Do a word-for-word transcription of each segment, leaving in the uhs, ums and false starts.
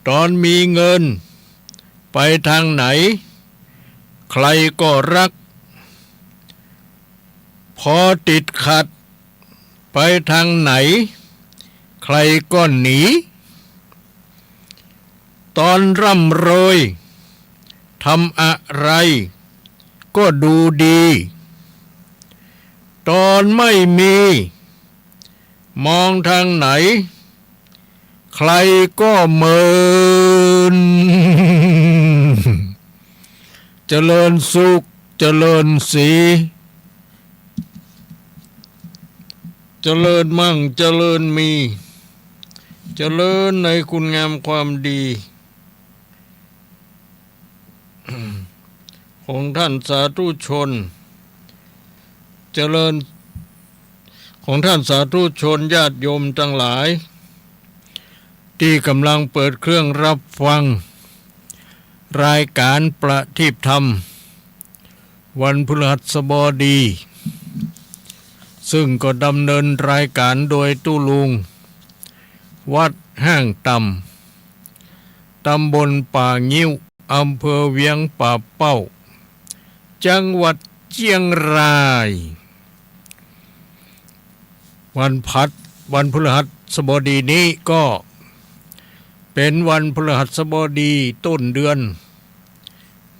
ตอนมีเงิน ไปตางไหน ใครก็ฮัก พอติดขัด ไปตางไหน ใครก็หนี ตอนร่ำรวย ทำอะไร ก็ดูดี ตอนไม่มี มองตางไหน ใครก็เมิน เจริญสุข เจริญศรี เจริญมั่ง เจริญมี เจริญในคุณงามความดี ของท่านสาธุชน เจริญ ของท่านสาธุชนญาติโยมตังหลาย ตี้ก่ำลังเปิดเครื่องฮับฟัง รายก๋านประทีปธรรม วันพฤหัสบดี ซึ่งก็ดำเนินรายก๋านโดยตุ๊ลุง วัดห้างต่ำ ตำบลป่างิ้ว อำเภอเวียงป่าเป้า จังหวัดเจียงราย วันพัด วันพฤหัสบดีนี้ก็เป๋นวันพฤหัสบดีต้นเดือน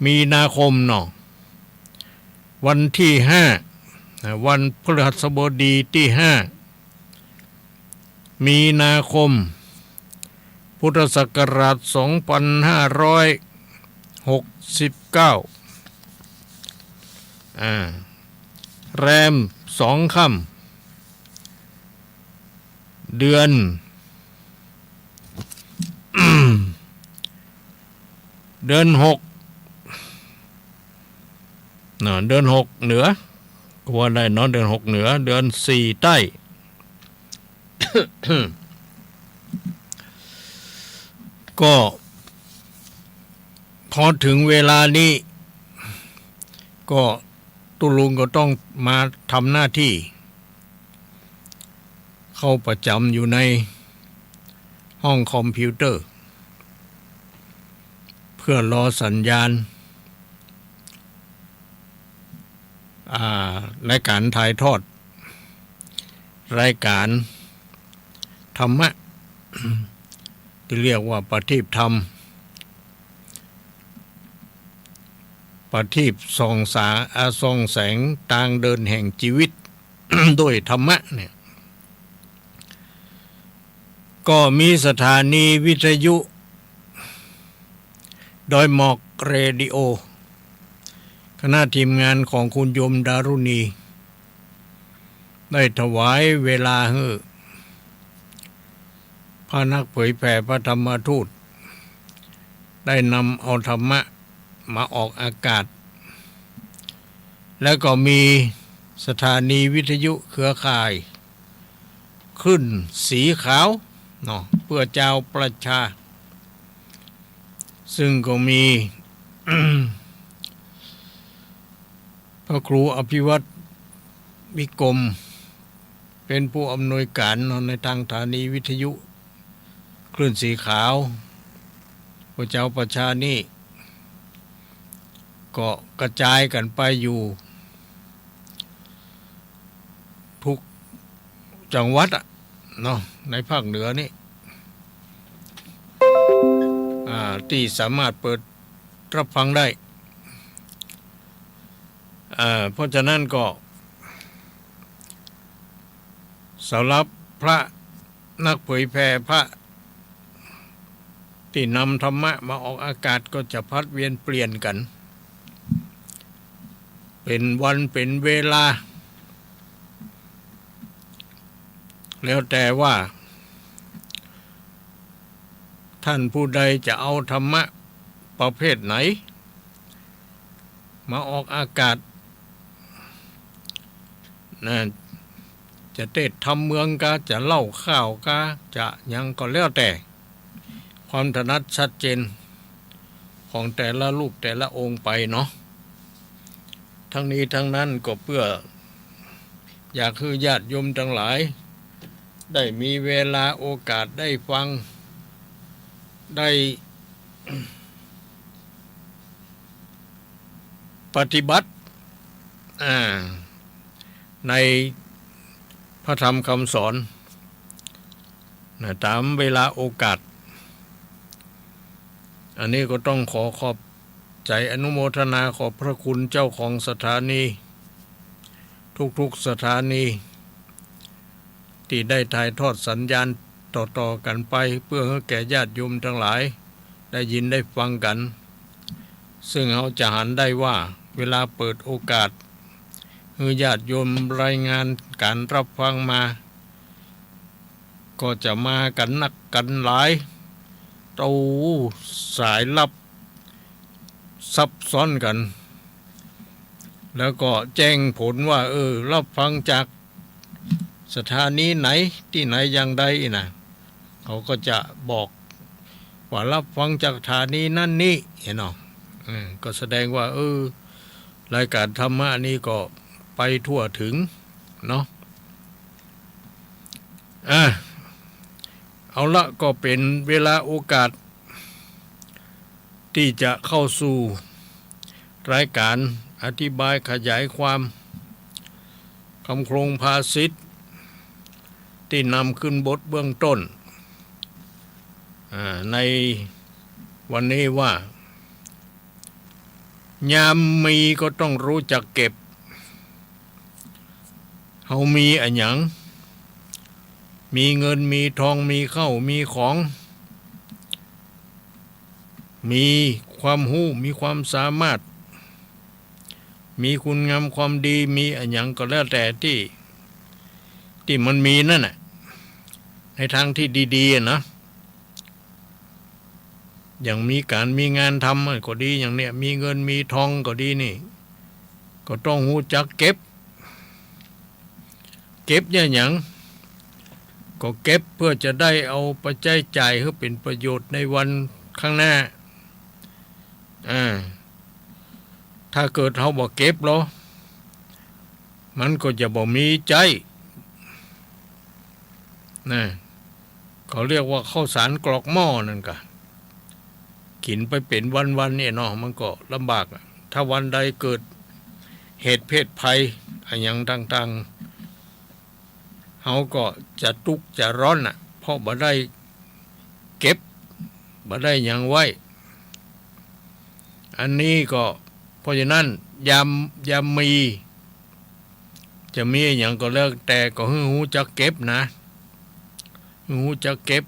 มีนาคมเนาะ วันตี้ห้า วันพฤหัสบดีตี้ห้า มีนาคม พุทธศักราชสองปันห้าร้อยหกสิบเก้า อ่า แรมสองค่ำ เดือน เดือนหก เนาะ เดือนหกเหนือ ก็ว่าได้เนาะ เดือนหกเหนือ เดือนสี่ใต้ ก็พอเถิงเวลานี้ ก็ตุ๊ลุงก็ต้องมาทำหน้าตี้ เข้าประจ๋ำอยู่ในห้องคอมพิวเตอร์ เปื้อรอสัญญาณ อ่า ในก๋านถ่ายทอด รายก๋านธรรมะ ตี้เรียกว่าประทีปธรรม ประทีปส่องสา อ่า ส่องแสงตางเดินแห่งจีวิต โดยธรรมะเนี่ย ก็มีสถานีวิทยุ ดอยหมอกเรดิโอ คณะทีมงานของคุณโยมดารุณี ได้ถวายเวลาหื้อพระนักเผยแผ่พระธรรมทูต ได้นำเอาธรรมะมาออกอากาศ แล้วก็มีสถานีวิทยุเครือข่าย คลื่นสีขาวเนาะ เพื่อจาวประชา ซึ่งก็มี พระครูอภิวัตรวิกรม เป๋นผู้อำนวยก๋านเนาะ ในตางสถานีวิทยุคลื่นสีขาว พวกจาวประชานี่ ก็กระจายกั๋นไปอยู่ ทุกจังหวัดอะเนาะ ในภาคเหนือนี่ อ่า ตี้สามารถเปิดฮับฟังได้ อ่า เพราะฉะนั้นก็ สำหรับพระนักเผยแผ่พระ ตี้นำธรรมะมาออกอากาศก็จะผลัดเวียนเปลี่ยนกั๋น เป๋นวันเป๋นเวลา แล้วแต่ว่า ท่านผู้ใดจะเอาธรรมะประเภทไหน มาออกอากาศ นะ จะเตสน์ธรรมเมืองกา จะเล่าข่าวกา จะหยังก็แล้วแต่ ความถนัดชัดเจนของแต่ละรูปแต่ละองค์ไปเนาะ ทั้งนี้ทั้งนั้นก็เพื่ออยากหื้อญาติโยมตังหลาย ได้มีเวลาโอกาสได้ฟัง ได้ปฏิบัติ อ่า ในพระธรรมคำสอนนะ ต๋ามเวลาโอกาส อันนี้ก็ต้องขอขอบใจ๋อนุโมทนาขอบพระคุณเจ้าของสถานี ทุกๆ สถานี ตี้ได้ถ่ายทอดสัญญาณต่อๆ กั๋นไป เปื้อหื้อแก่ญาติโยมตังหลายได้ยินได้ฟังกั๋น ซึ่งเฮาจะหันได้ว่า เวลาเปิดโอกาสหื้อญาติโยมรายงานก๋านรับฟังมา ก็จะมากั๋นนักกั๋นหลาย เต้าสายลับซับซ้อนกั๋น แล้วก็แจ้งผลว่า เออ รับฟังจากสถานีไหน ตี้ไหนอย่างใดนะ เขาก็จะบอกว่ารับฟังจากสถานีนั้นนี้ หันก่อ เออ ก็แสดงว่า เออ รายก๋านธรรมะนี้ก็ไปทั่วถึงเนาะ อ่ะ เอาละ ก็เป๋นเวลาโอกาส ตี้จะเข้าสู่รายก๋านอธิบายขยายความ คำโครงภาษิต ตี้นำขึ้นบทเบื้องต้น อ่า ในวันนี้ว่า ยามมีก็ต้องฮู้จักเก็บ เฮามีอะหยัง มีเงิน มีทอง มีข้าว มีของ มีความฮู้ มีความสามารถ มีคุณงามความดี มีอะหยังก็แล้วแต่ตี้ ตี้มันมีนั่นน่ะ ในตางตี้ดีๆ อะนะ อย่างมีก๋านมีงานทำก็ดี อย่างเนี้ย มีเงินมีทองก็ดีนี่ ก็ต้องฮู้จักเก็บ เก็บเนี่ยหยัง ก็เก็บเปื้อจะได้เอาไปใจ๊จ่ายหื้อเป๋นประโยชน์ในวันข้างหน้า อ่า ถ้าเกิดเฮาบ่เก็บลอ มันก็จะบ่มีใจ๊ นะ เขาเรียกว่าข้าวสารกรอกหม้อนั่นก่ะ กิ๋นไปเป๋นวันๆ เนี่ยเนาะ มันก็ลำบากอะ ถ้าวันใดเกิดเหตุเพศภัยอะหยังต่างๆ เฮาก็จะตุ๊กข์จะร้อนน่ะ เพราะบ่ได้เก็บ บ่ได้หยังไว้ อันนี้ก็ เพราะฉะนั้น ยาม ยามมี จะมีอะหยังก็แล้วแต่ ก็หื้อฮู้จักเก็บนะ หื้อฮู้จักเก็บ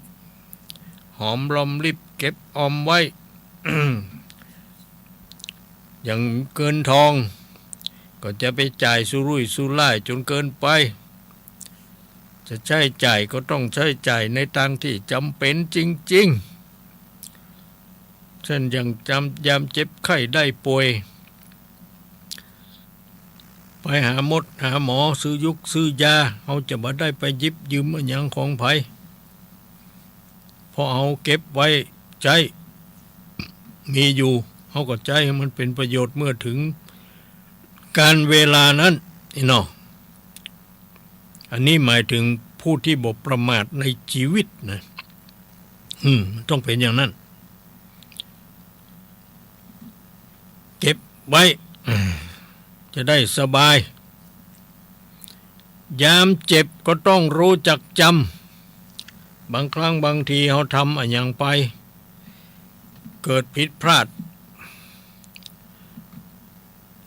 หอมรอมริบเก็บออมไว้ อย่างเงินทอง ก็จะไปจ่ายสุรุ่ยสุร่ายจ๋นเกินไป จะใจ๊จ่ายก็ต้องใจ๊จ่ายในตางตี้จ๋ำเป๋นจริงๆ เช่นอย่างยาม ยามเจ็บไข้ได้ป่วย ไปหาหมอ หาหมอ ซื้อยุกซื้อยา เฮาจะบ่ได้ไปหยิบยืมอะหยังของใผ เพราะเฮาเก็บไว้ใจ๊ มีอยู่ เฮาก็ใจ๊หื้อมันเป๋นประโยชน์เมื่อเถิงกาลเวลานั้น นี่เนาะ อันนี้หมายเถิงผู้ตี้บ่ประมาทในจีวิตนะ อืม มันต้องเป๋นอย่างนั้น เก็บไว้ จะได้สบาย ยามเจ็บก็ต้องฮู้จักจ๋ำ บางครั้งบางทีเฮาทำอะหยังไป เกิดผิดพลาด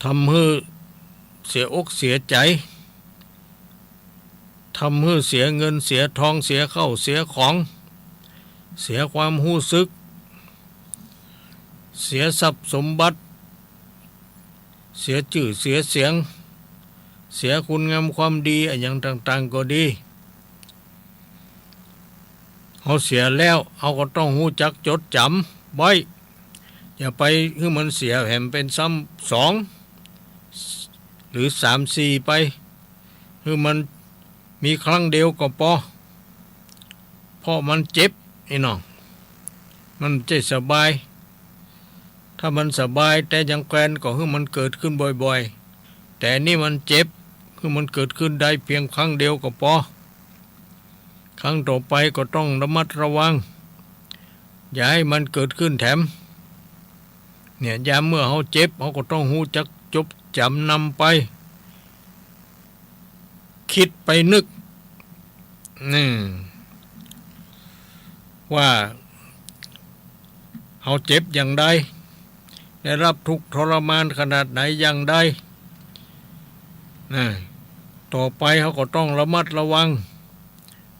ทำหื้อเสียอกเสียใจ๋ ทำหื้อเสียเงินเสียทอง เสียข้าวเสียของ เสียความฮู้สึก เสียทรัพย์สมบัติ เสียจื้อเสียเสียง เสียคุณงามความดีอะหยังต่างๆ ก็ดี เฮาเสียแล้ว เฮาก็ต้องฮู้จักจดจ๋ำไว้ อย่าไปหื้อมันเสียแหมเป๋นซ้ำสอง หรือสามสี่ไป หื้อมันมีครั้งเดียวก็ปอ เพราะมันเจ็บ ไอ้น้อง มันบ่ใจ้สบาย ถ้ามันสบายแต่ยังแควนก็หื้อมันเกิดขึ้นบ่อยๆ แต่นี่มันเจ็บ หื้อมันเกิดขึ้นได้เพียงครั้งเดียวก็ปอ ครั้งต่อไปก็ต้องระมัดระวัง อย่าหื้อมันเกิดขึ้นแถม เนี่ย ยามเมื่อเฮาเจ็บ เฮาก็ต้องฮู้จักจดจ๋ำนำไป กึ๊ดไปนึก นี่ ว่าเฮาเจ็บอย่างใด ได้รับทุกข์ทรมานขนาดไหนอย่างใด นะ ต่อไปเฮาก็ต้องระมัดระวัง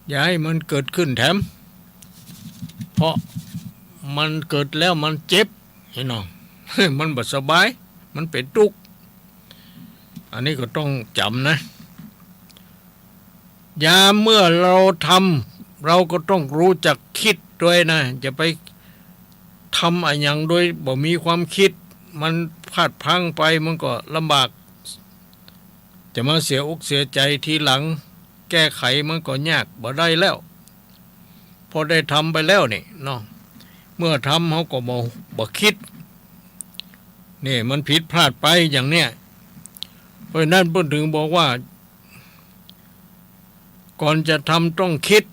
อย่าหื้อมันเกิดขึ้นแถม เพราะมันเกิดแล้วมันเจ็บ เห็นบ่ มันบ่สบาย มันเป๋นตุ๊กข์ อันนี้ก็ต้องจ๋ำนะ ยามเมื่อเฮาทำ เฮาก็ต้องฮู้จักกึ๊ดตวยนะ จะไปทำอะหยังโดยบ่มีความกึ๊ด มันพลาดพลั้งไปมันก็ลำบาก จะมาเสียอกเสียใจ๋ทีหลัง แก้ไขมันก็ยาก บ่ได้แล้ว เพราะได้ทำไปแล้วนี่เนาะ เมื่อทำเฮาก็บ่ บ่กึ๊ด นี่มันผิดพลาดไปอย่างเนี้ย เพราะฉะนั้นเปิ้นถึงบอกว่า ก่อนจะทำต้องกึ๊ด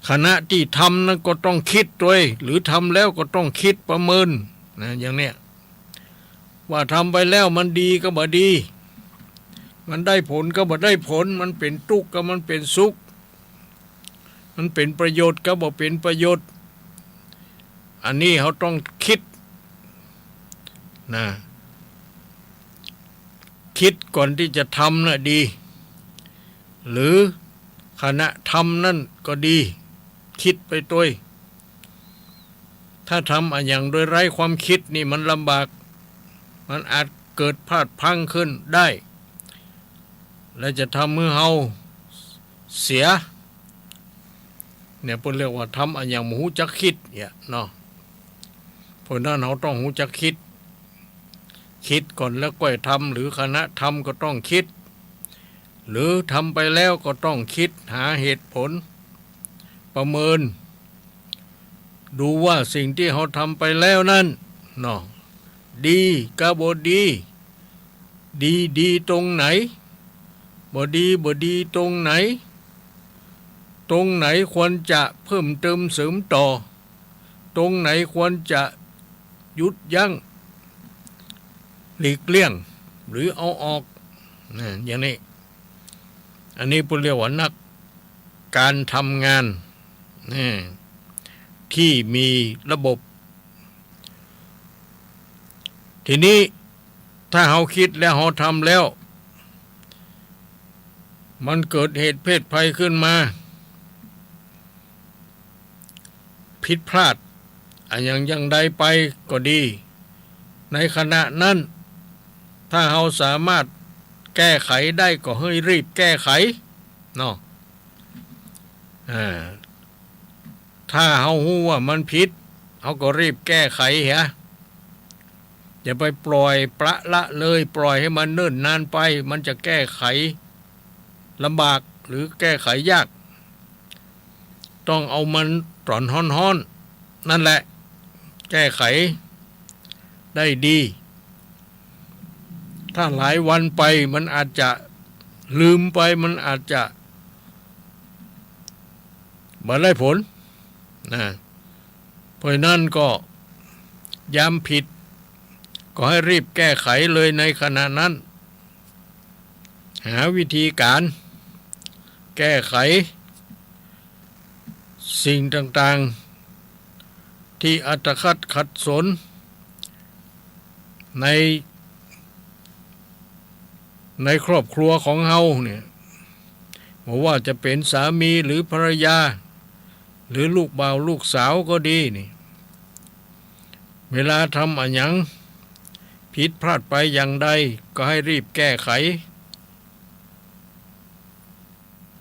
ขณะตี้ทำนั้นก็ต้องกึ๊ดตวย หรือทำแล้วก็ต้องกึ๊ดประเมิน นะ อย่างเนี้ย ว่าทำไปแล้วมันดีก็บ่ดี มันได้ผลก็บ่ได้ผล มันเป๋นตุ๊กข์ก็มันเป๋นสุข มันเป๋นประโยชน์ก็บ่เป๋นประโยชน์ อันนี้เฮาต้องกึ๊ดนะ กึ๊ดก่อนตี้จะทำน่ะดี หรือขณะทำนั้นก็ดี กึ๊ดไปตวย ถ้าทำอะหยังโดยไร้ความกึ๊ดนี่มันลำบาก มันอาจเกิดพลาดพลั้งขึ้นได้ และจะทำหื้อเฮาเสีย เนี่ยเปิ้นเรียกว่าทำอะหยังบ่ฮู้จักกึ๊ดเนี่ยเนาะ เพราะนั้นเฮาต้องฮู้จักกึ๊ด กึ๊ดก่อนแล้วก้อยทำ หรือขณะทำก็ต้องกึ๊ด หรือทำไปแล้วก็ต้องกึ๊ดหาเหตุผล ประเมิน ดูว่าสิ่งตี้เฮาทำไปแล้วนั้นเนาะ ดีก็บ่ดี ดี ดีตรงไหน บ่ดี บ่ดีตรงไหน ตรงไหนควรจะเพิ่มเติมเสริมต่อ ตรงไหนควรจะหยุดยั้ง หลีกเลี่ยง หรือเอาออก นะ อย่างนี้ อันนี้เปิ้นเรียกว่านักการทำงาน นะ ที่มีระบบ ทีนี้ถ้าเฮากึ๊ดแล้วเฮาทำแล้ว มันเกิดเหตุเพศภัยขึ้นมา ผิดพลาดอะหยังอย่างใดไปก็ดี ในขณะนั้น ถ้าเฮาสามารถแก้ไขได้ก็หื้อรีบแก้ไขเนาะ อ่า ถ้าเฮาฮู้ว่ามันผิด เฮาก็รีบแก้ไขเหีย อย่าไปปล่อยปละละเลย ปล่อยหื้อมันเนิ่นนานไป มันจะแก้ไขลำบาก หรือแก้ไขยาก ต้องเอามันต๋อนฮ้อนๆ นั่นแหละ แก้ไขได้ดี ถ้าหลายวันไปมันอาจจะลืมไป มันอาจจะบ่ได้ผลนะ เพราะฉะนั้นก็ยามผิดก็ให้รีบแก้ไขเลยในขณะนั้น หาวิธีการแก้ไขสิ่งต่างๆ ที่อัตคัดขัดสนใน ในครอบครัวของเฮาเนี่ย บ่ว่าจะเป๋นสามีหรือภรรยา หรือลูกบ่าวลูกสาวก็ดีนี่ เวลาทำอะหยังผิดพลาดไปอย่างใด ก็ให้รีบแก้ไข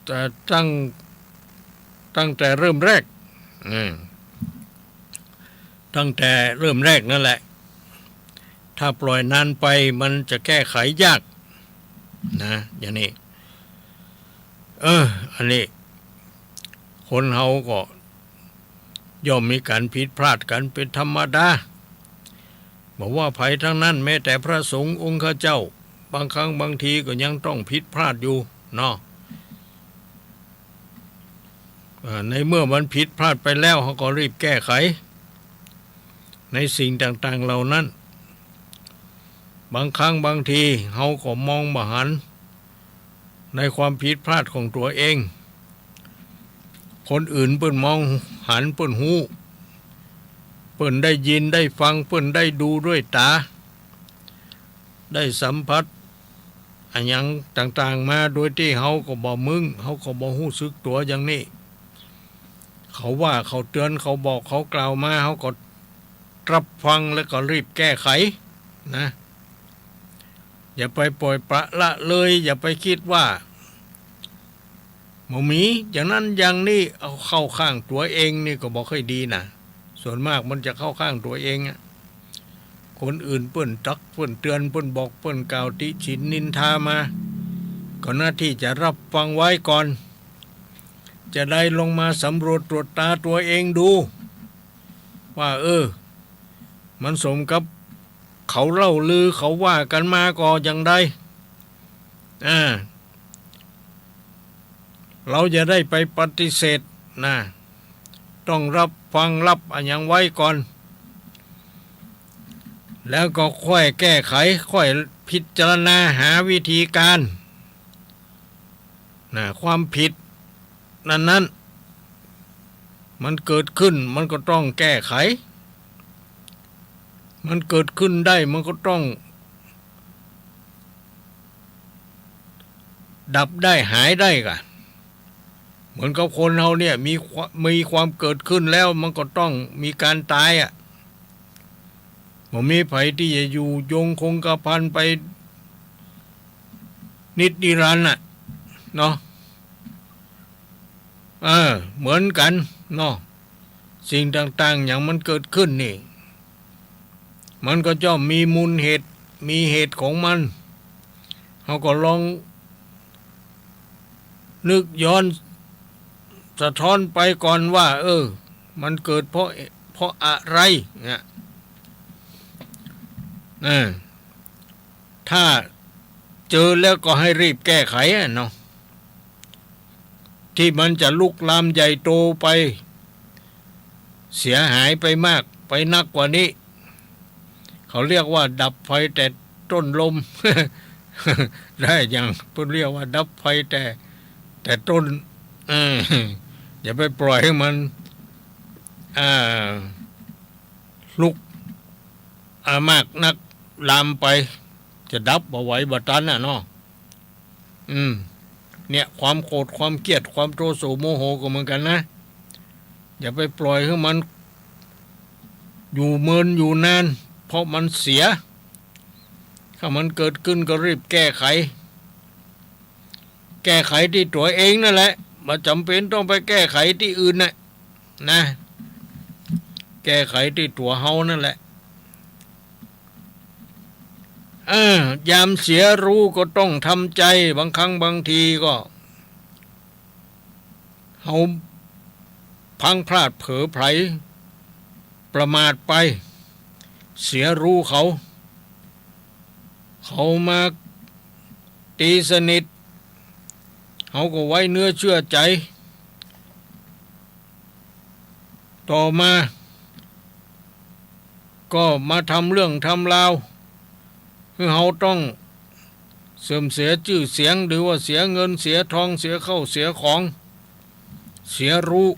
แต่ตั้ง ตั้งแต่เริ่มแรก อืม ตั้งแต่เริ่มแรกนั่นแหละ ถ้าปล่อยนานไปมันจะแก้ไขยากนะ อย่างนี้ เออ อันนี้ คนเฮาก็ย่อมมีก๋านผิดพลาดกั๋นเป๋นธรรมดา บ่ว่าใผทั้งนั้น แม้แต่พระสงฆ์องค์ข้าเจ้า บางครั้งบางทีก็ยังต้องผิดพลาดอยู่เนาะ อ่า ในเมื่อมันผิดพลาดไปแล้ว เฮาก็รีบแก้ไขในสิ่งต่างๆ เหล่านั้น บางครั้งบางทีเฮาก็มองบ่หันในความผิดพลาดของตั๋วเอง คนอื่นเปิ้นมองหัน เปิ้นฮู้ เปิ้นได้ยินได้ฟัง เปิ้นได้ดูด้วยต๋า ได้สัมผัสอะหยังต่างๆ มา โดยตี้เฮาก็บ่มึ้ง เฮาก็บ่ฮู้สึกตั๋วอย่างนี้ เขาว่า เขาเตือน เขาบอก เขากล่าวมา เฮาก็รับฟังแล้วก็รีบแก้ไขนะ อย่าไปปล่อยปละละเลย อย่าไปกึ๊ดว่าบ่มีอย่างนั้นอย่างนี้ เอาเข้าข้างตั๋วเองนี่ก็บ่ค่อยดีนะ ส่วนมากมันจะเข้าข้างตั๋วเองอะ คนอื่นเปิ้นตัก เปิ้นเตือน เปิ้นบอก เปิ้นกล่าวติฉินนินทามา ก็หน้าตี้จะรับฟังไว้ก่อน จะได้ลองมาสำรวจตรวจตราตั๋วเองดู ว่า เออ มันสมกับเขาเล่าลือ เขาว่ากั๋นมาก่ออย่างใด อ่า เฮาอย่าได้ไปปฏิเสธนะ ต้องรับฟัง รับอะหยังไว้ก่อน แล้วก็ค่อยแก้ไข ค่อยพิจารณาหาวิธีการนะ ความผิดนั้นๆ มันเกิดขึ้น มันก็ต้องแก้ไข มันเกิดขึ้นได้ มันก็ต้อง ดับได้ หายได้ก่ะ เหมือนกับคนเฮาเนี่ย มีความ มีความเกิดขึ้นแล้ว มันก็ต้องมีก๋านต๋ายอะ บ่มีใผตี้จะอยู่ยงคงกระพันไปนิจนิรันดร์น่ะเนาะ เออ เหมือนกั๋นเนาะ สิ่งต่างๆ อย่างมันเกิดขึ้นนี่ มันก็ย่อมมีมูลเหตุ มีเหตุของมัน เฮาก็ลองนึกย้อนสะท้อนไปก่อนว่า เออ มันเกิดเพราะ เพราะอะไรเนี่ย เออ ถ้าเจอแล้วก็ให้รีบแก้ไขอะเนาะ ตี้มันจะลุกลามใหญ่โตไป เสียหายไปมาก ไปนักกว่านี้ เขาเรียกว่าดับไฟแต่ต้นลม ได้อย่าง เปิ้นเรียกว่าดับไฟแต่ แต่ต้น เออ อย่าไปปล่อยให้มัน อ่า ลุก อ่า มากนัก ลามไป จะดับบ่ไหวบ่ตันน่ะเนาะ อืม เนี่ย ความโกรธ ความเกลียด ความโทโสโมโหก็เหมือนกั๋นนะ อย่าไปปล่อยให้มันอยู่เมินอยู่นาน เพราะมันเสีย ถ้ามันเกิดขึ้นก็รีบแก้ไข แก้ไขตี้ตั๋วเองนั่นแหละ บ่จ๋ำเป๋นต้องไปแก้ไขตี้อื่นน่ะ นะ แก้ไขตี้ตั๋วเฮานั่นแหละ เออ ยามเสียรู้ก็ต้องทำใจ บางครั้งบางทีก็ เฮาพลั้งพลาดเผลอไผลประมาทไป เสียรู้เขา เขามาตี๋สนิท เฮาก็ไว้เนื้อเชื่อใจ๋ ต่อมา ก็มาทำเรื่องทำราว คือเฮาต้องเสื่อมเสียจื้อเสียง หรือว่าเสียเงินเสียทอง เสียข้าวเสียของ เสียรู้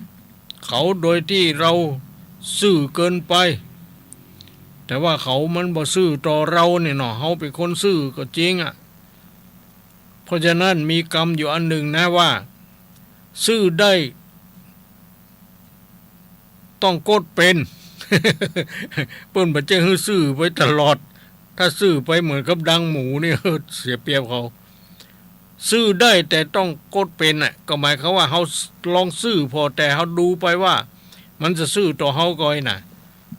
เขาโดยตี้เฮาซื่อเกินไป แต่ว่าเขามันบ่ซื่อต่อเฮานี่เนาะ เฮาเป๋นคนซื่อก็จริงอะ เพราะฉะนั้นมีกำอยู่อันนึ่งนะว่า ซื่อได้ ต้องกดเป๋น เปิ้นบ่ใจ้หื้อซื่อไปตลอด ถ้าซื่อไปเหมือนกับดังหมูนี่ เสียเปรียบเขา ซื่อได้แต่ต้องกดเป๋นน่ะ ก็หมายความว่าเฮาลองซื่อผ่อ แต่เฮาดูไปว่ามันจะซื่อต่อเฮาก่อยน่ะ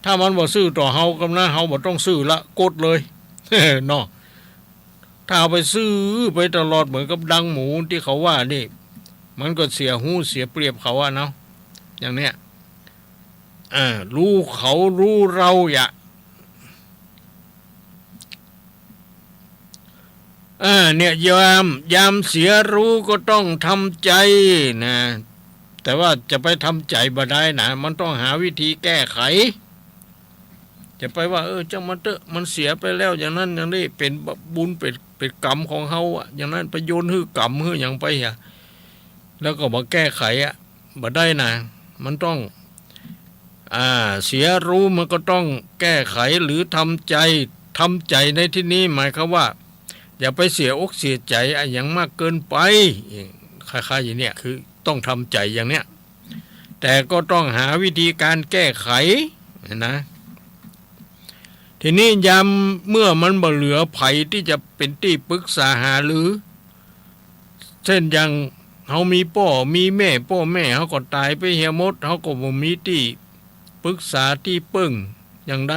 ถ้ามันบ่ซื่อต่อเฮาก็นะ เฮาบ่ต้องซื่อละ กดเลย เนาะ ถ้าเอาไปซื่อไปตลอดเหมือนกับดังหมูตี้เขาว่านี่ มันก็เสียฮู้เสียเปรียบเขาอะเนาะ อย่างเนี้ย เออ ฮู้เขาฮู้เฮาอย่า เออ เนี่ย ยาม ยามเสียรู้ก็ต้องทำใจ๋นะ แต่ว่าจะไปทำใจ๋บ่ได้นะ มันต้องหาวิธีแก้ไข จะไปว่า เออ จ้างมันเต๊อะ มันเสียไปแล้ว อย่างนั้นอย่างนี้ เป๋นบุญ เป๋น เป๋นกรรมของเฮาอะ อย่างนั้นไปโยนหื้อกรรมหื้อหยังไปอะ แล้วก็บ่แก้ไขอะ บ่ได้นะ มันต้อง อ่า เสียรู้มันก็ต้องแก้ไขหรือทำใจ๋ ทำใจ๋ในที่นี้หมายความว่า อย่าไปเสียอกเสียใจ๋อะหยังมากเกินไป คล้ายๆ อย่างเนี้ย คือต้องทำใจ๋อย่างเนี้ย แต่ก็ต้องหาวิธีการแก้ไขนะ ทีนี้ยามเมื่อมันบ่เหลือใผที่จะเป๋นตี้ปรึกษาหารือ เช่นอย่างเฮามีป้อมีแม่ ป้อแม่เฮาก็ต๋ายไปเหียหมด เฮาก็บ่มีตี้ปรึกษาตี้เปิ้งอย่างใด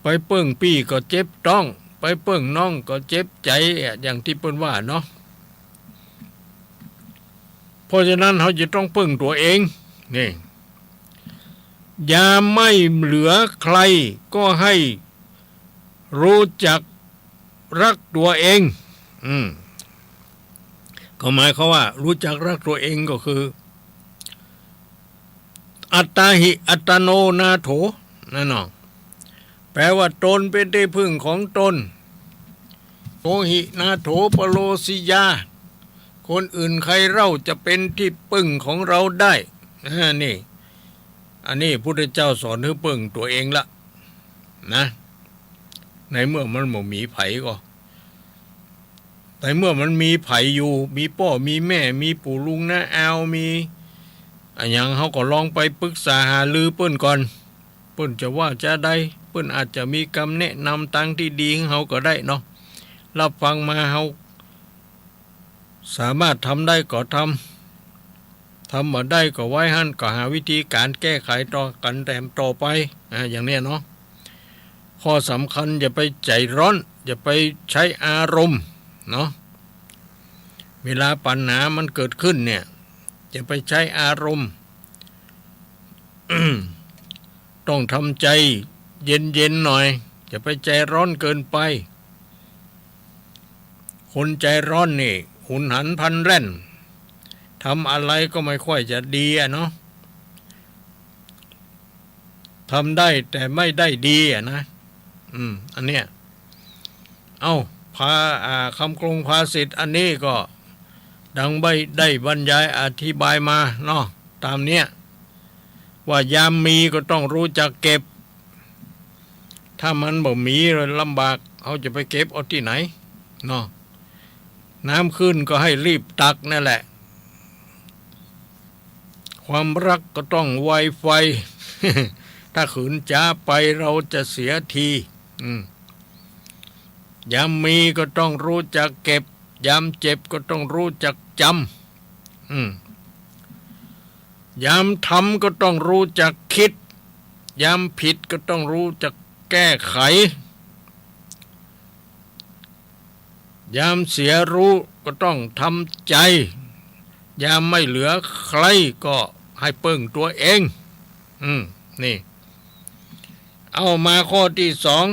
ไปเปิ้งปี้ก็เจ็บต๊อง ไปเปิ้งน้องก็เจ็บใจ๋ อย่างตี้เปิ้นว่าเนาะ เพราะฉะนั้นเฮาจะต้องเปิ้งตั๋วเอง นี่ ยามไม่เหลือใครก็ให้รู้จักรักตั๋วเอง อืม ก็หมายความว่ารู้จักรักตั๋วเองก็คือ อัตตาหิ อัตตโน นาโถ นั่นเนาะ แปลว่าตนเป๋นตี้เปิ้งของตน โถหิ นาโถ ปโรสิยา คนอื่นใครเล่าจะเป๋นตี้เปิ้งของเราได้ อ่า นี่ อันนี้พุทธเจ้าสอนหื้อเปิ้งตั๋วเองละ นะ ในเมื่อมันบ่มีใผก็ ในเมื่อมันมีใผอยู่ มีป้อมีแม่ มีปู่ลุงน้าอา มีอะหยัง เฮาก็ลองไปปรึกษาหารือเปิ้นก่อน เปิ้นจะว่าจาใด เปิ้นอาจจะมีกำแนะนำตางตี้ดีหื้อเฮาก็ได้เนาะ ฮับฟังมา เฮาสามารถทำได้ก็ทำ ทำบ่ได้ก็ไว้หั้น ก็หาวิธีการแก้ไขต่อกั๋นแต้มต่อไป อ่า อย่างเนี้ยเนาะ ข้อสำคัญอย่าไปใจ๋ฮ้อน อย่าไปใจ๊อารมณ์เนาะ เวลาปัญหามันเกิดขึ้นเนี่ย อย่าไปใจ๊อารมณ์ ต้องทำใจ๋เย็นๆ หน่อย อย่าไปใจ๋ฮ้อนเกินไป คนใจ๋ฮ้อนนี่ หุนหันพลันแล่น ทำอะไรก็ไม่ค่อยจะดีอะเนาะ ทำได้แต่ไม่ได้ดีอะนะ อืม อันเนี้ย เอ้า ภา อ่า คำคลงภาษิตอันนี้ก็ดังได้บรรยายอธิบายมาเนาะ ต๋ามเนี้ย ว่ายามมีก็ต้องรู้จักเก็บ ถ้ามันบ่มีลำบาก เฮาจะไปเก็บเอาตี้ไหนเนาะ น้ำขึ้นก็ให้รีบตักนั่นแหละ ความรักก็ต้องไวไฟ ถ้าขืนจ๊าไปเราจะเสียที อืม ยามมีก็ต้องรู้จักเก็บ ยามเจ็บก็ต้องรู้จักจ๋ำ อืม ยามทำก็ต้องรู้จักคิด ยามผิดก็ต้องรู้จักแก้ไข ยามเสียรู้ก็ต้องทำใจ๋ ยามไม่เหลือใครก็ให้เปิ้งตั๋วเอง อืม นี่ เอามาข้อตี้สอง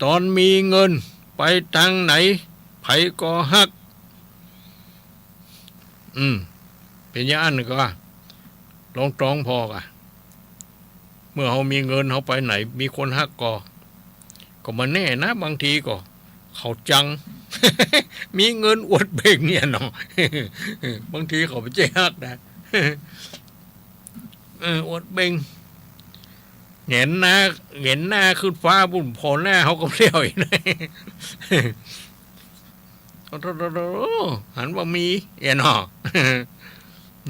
ต๋อนมีเงินไปตางไหน ใผก็ฮัก อืม เป๋นอย่างอั้นก็ ลองตรองผ่อก่ะ เมื่อเฮามีเงิน เฮาไปไหน มีคนฮักก่อ ก็บ่แน่นะ บางทีก็ เขาจัง มีเงินอวดเบ่งเนี่ยเนาะ บางทีเขาบ่ใจ้ฮักนะ เออ อวดเบ่ง แหงนหน้า แหงนหน้าขึ้นฟ้าปู๊น ผ่อหน้าเฮาก็เปลี้ยวอีกนะ โอ้โธ่ หันว่ามีเอียเนาะ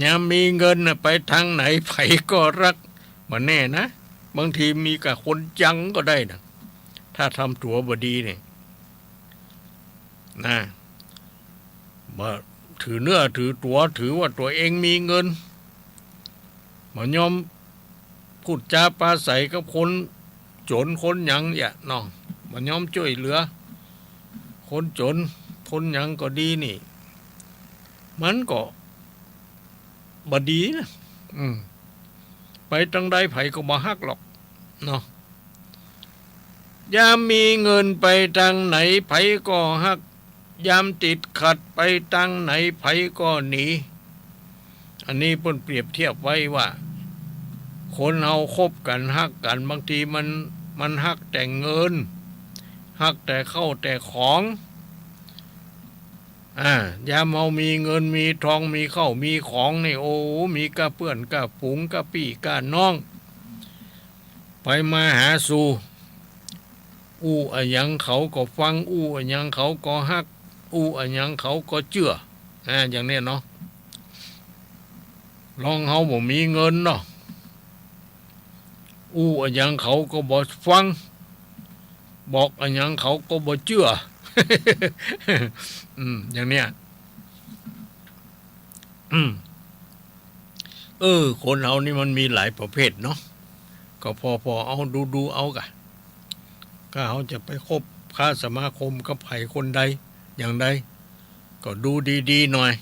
ยามมีเงินน่ะ ไปตางไหนใผก็ฮัก บ่แน่นะ บางทีมีก้าคนจังก็ได้นะ ถ้าทำตั๋วบ่ดีเนี่ย นะ บ่ถือเนื้อถือตั๋ว ถือว่าตั๋วเองมีเงิน บ่ยอมพูดจาปราศรัยกับคนจ๋นคนหยังเนี่ยเนาะ บ่ยอมจ้วยเหลือ คนจ๋นคนหยังก็ดีนี่ มันก็บ่ดีนะ อืม ไปตางใดใผก็บ่ฮักหรอกเนาะ ยามมีเงินไปตางไหนใผก็ฮัก ยามติดขัดไปตางไหนใผก็หนี อันนี้เปิ้นเปรียบเทียบไว้ว่า คนเฮาคบกั๋นฮักกั๋น บางทีมัน มันฮักแต่เงิน ฮักแต่เข้าแต่ของ อ่า ยามเฮามีเงินมีทอง มีเข้ามีของนี่ โอ้ มีก้าเปื้อนก้าฝูง ก้าปี้ก้าน้อง ไปมาหาสู่ อู้อะหยังเขาก็ฟัง อู้อะหยังเขาก็ฮัก อู้อะหยังเขาก็เจื้อ อ่า อย่างเนี้ยเนาะ ลองเฮาบ่มีเงินเนาะ อู้อะหยังเขาก็บ่ฟัง บอกอะหยังเขาก็บ่เจื้อ อืม อย่างเนี้ย อืม เออ คนเฮานี่มันมีหลายประเภทเนาะ ก็พอ พอเอาดู ดูเอากะ ถ้าเฮาจะไปคบค้าสมาคมกับใผคนใดอย่างใด ก็ดูดีๆ หน่อย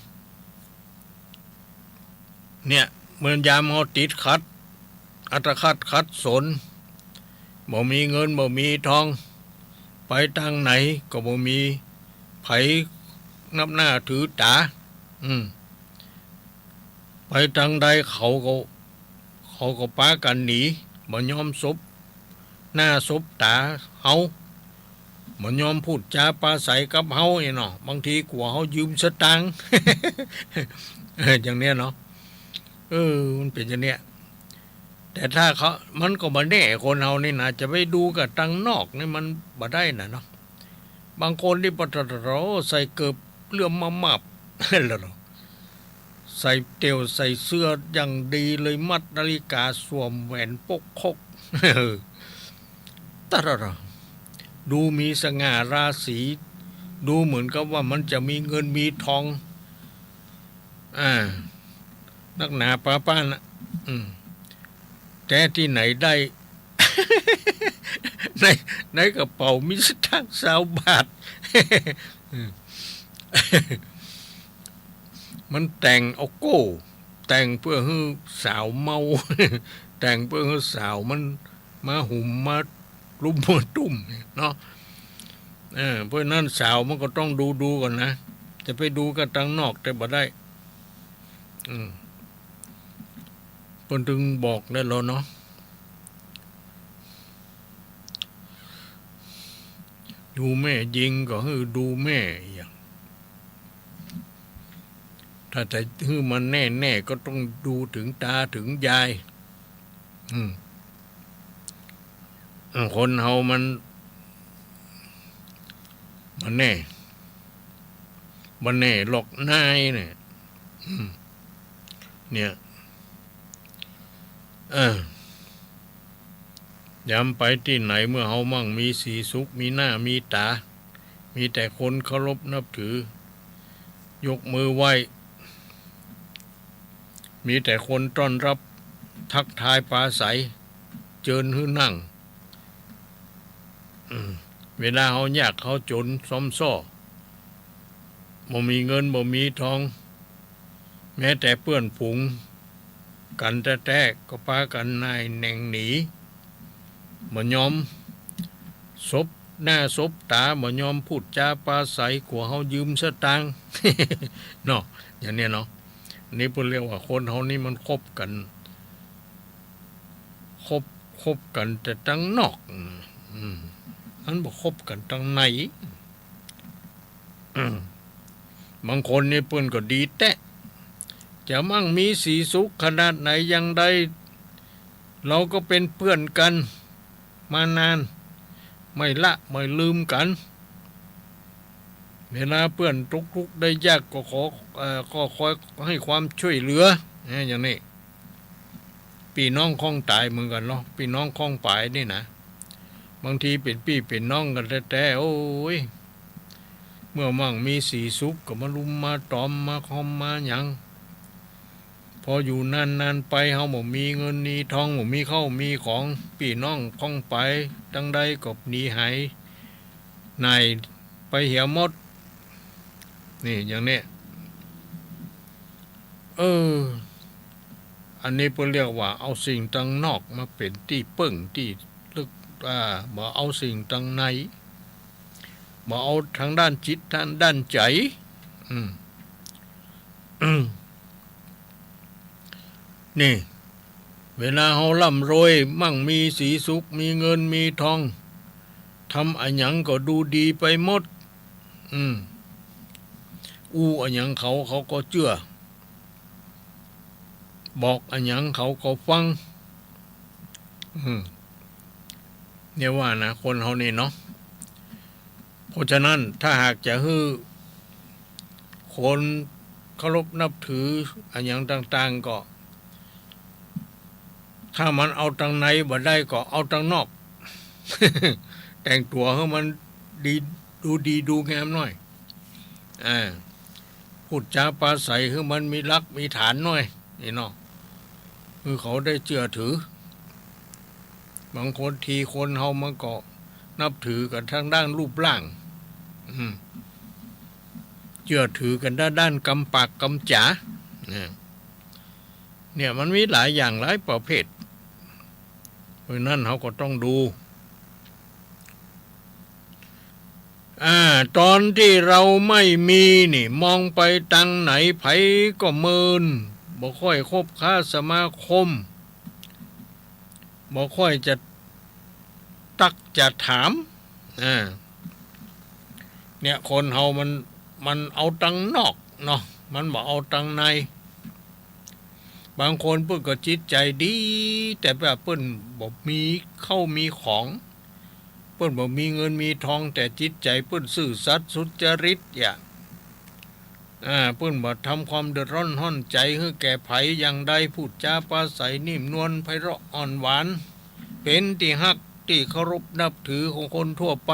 เนี่ย เหมือนยามเฮาติดขัด อัตคัดขัดสน บ่มีเงินบ่มีทอง ไปตางไหนก็บ่มีใผนับหน้าถือต๋า อืม ไปตางใดเขาก็ เขาก็ปากั๋นหนี บ่ยอมสบหน้าสบต๋าเฮา บ่ยอมพูดจาปราศรัยกับเฮาอี้เนาะ บางทีกั๋วเฮายืมสตางค์ เออ อย่างเนี้ยเนาะ เออ มันเป๋นอย่างเนี้ย แต่ถ้าเขา มันก็บ่แน่ คนเฮานี่นะ จะไปดูกับตางนอกนี่มันบ่ได้นะเนาะ บางคนนี่ปะโถ ใส่เกิบเหลื่อมมาบๆ แล้วเนาะ ใส่เตี่ยวใส่เสื้ออย่างดีเลย มัดนาฬิกา สวมแหวนปกคก ตะระระ ดูมีสง่าราศี ดูเหมือนกับว่ามันจะมีเงินมีทอง อ่า นักหนาปาป้านน่ะ อืม แต่ตี้ไหนได้ ใน ในกระเป๋ามีสตางค์ซาวบาท อืม มันแต่งเอาโก้ แต่งเปื้อหื้อสาวเมา แต่งเปื้อหื้อสาวมันมาหุมมาลุมมาตุ้มเนี่ยเนาะ เออ เพราะฉะนั้นสาวมันก็ต้องดูดูก่อนนะ จะไปดูกับตางนอกแต่บ่ได้ อืม เปิ้นตึงบอกได้แล้วเนาะ ดูแม่ยิงก็หื้อดูแม่อย่าง ถ้าจะหื้อมันแน่ๆ ก็ต้องดูเถิงต๋าเถิงยาย อืม อืม คนเฮามัน บ่แน่ บ่แน่หรอกนายเนี่ย อืม เนี่ย เออ ยามไปตี้ไหนเมื่อเฮามั่งมีสีสุข มีหน้ามีต๋า มีแต่คนเคารพนับถือ ยกมือไหว้ มีแต่คนต้อนรับ ทักทายปราศรัย เจิญหื้อนั่ง อืม เวลาเฮายากเฮาจ๋นซ้อมซ้อ บ่มีเงินบ่มีทอง แม้แต่เปื้อนฝูงกั๋นแต๊ๆ ก็ปากั๋นหน่ายแหน่งหนี บ่ยอมสบหน้าสบต๋า บ่ยอมพูดจาปราศรัย กั๋วเฮายืมสตางค์ เนาะ อย่างเนี้ยเนาะ นี่เปิ้นเรียกว่าคนเฮานี่มันคบกั๋น คบ คบกั๋นแต่ตางนอก อืม มันบ่คบกั๋นตางใน อืม บางคนนี่เปิ้นก็ดีแต๊ จะมั่งมีสีสุขขนาดไหนอย่างใด เราก็เป๋นเปื้อนกั๋นมานาน ไม่ละไม่ลืมกั๋น เวลาเปื้อนตกทุกข์ได้ยากก็ขอ เอ่อ ก็คอยให้ความช่วยเหลือ เออ อย่างนี้ ปี้น้องข้องต๋ายเหมือนกั๋นเนาะ ปี้น้องข้องป๋ายนี่นะ บางทีเป๋นปี้เป๋นน้องกั๋นแต๊ๆ โอ้ย เมื่อมั่งมีสีสุขก็มาลุมมาต๋อมมาคอมมาหยัง พออยู่นานๆ ไป เฮาบ่มีเงินมีทอง บ่มีข้าวมีของ ปี้น้องข้องป๋ายตังใดก็หนีหายหน่ายไปเหียหมด นี่อย่างเนี้ย เออ อันนี้เปิ้นเรียกว่าเอาสิ่งตังนอกมาเป๋นตี้เปิ้งตี้ระลึก อ่า บ่เอาสิ่งตังใน บ่เอาตางด้านจิต ตางด้านใจ๋ อืม อืม นี่ เวลาเฮาร่ำรวย มั่งมีสีสุข มีเงินมีทอง ทำอะหยังก็ดูดีไปหมด อืม อู้อะหยังเขา เขาก็เจื้อ บอกอะหยังเขาก็ฟัง อืม เนี่ยว่านะ คนเฮานี่เนาะ เพราะฉะนั้นถ้าหากจะหื้อคนเคารพนับถืออะหยังต่างๆ ก็ ถ้ามันเอาตังในบ่ได้ก็เอาตังนอก แต่งตั๋วหื้อมันดี ดูดีดูงามหน่อย อ่า พูดจาปราศรัยหื้อมันมีหลักมีฐานหน่อย นี่เนาะ หื้อเขาได้เจื้อถือ บางคนทีคนเฮามันก็นับถือกั๋นตางด้านรูปร่าง อืม เจื้อถือกั๋นตางด้านกำปากกำจ๋า เนี่ย เนี่ยมันมีหลายอย่างหลายประเภท เพราะนั้นเฮาก็ต้องดู อ่า ต๋อนตี้เฮาไม่มีนี่ มองไปตางไหนใผก็เมิน บ่ค่อยคบค้าสมาคม บ่ค่อยจะตักจะถาม อ่า เนี่ย คนเฮามัน มันเอาตางนอกเนาะ มันบ่เอาตางใน บางคนเปิ้นก็จิตใจ๋ดี แต่ว่าเปิ้นบ่มีเข้ามีของ เปิ้นบ่มีเงินมีทอง แต่จิตใจ๋เปิ้นซื่อสัตย์สุจริต อย่า อ่า เปิ้นบ่ทำความเดือดร้อนฮ้อนใจ๋หื้อแก่ใผอย่างใด พูดจาปราศรัยนิ่มนวลไพเราะอ่อนหวาน เป๋นตี้ฮักตี้เคารพนับถือของคนทั่วไป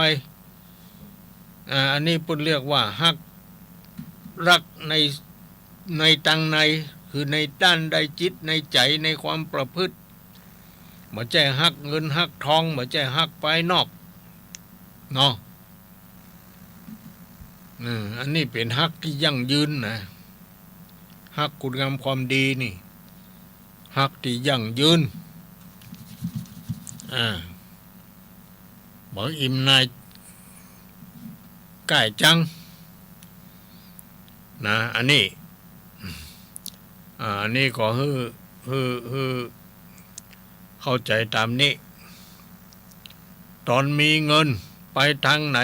อ่า อันนี้เปิ้นเรียกว่าฮัก ฮักใน ในตางใน คือในด้านใดจิตในใจ๋ในความประพฤติ บ่ใจ้ฮักเงินฮักทอง บ่ใจ้ฮักภายนอก เนาะ อืม อันนี้เป๋นฮักตี้ยั่งยืนนะ ฮักคุณงามความดีนี่ ฮักตี้ยั่งยืน อ่า บ่อิ่มนายก้ายจัง นะ อันนี้ อ่า อันนี้ก็หื้อ หื้อ หื้อเข้าใจ๋ต๋ามนี้ ต๋อนมีเงินไปตางไหน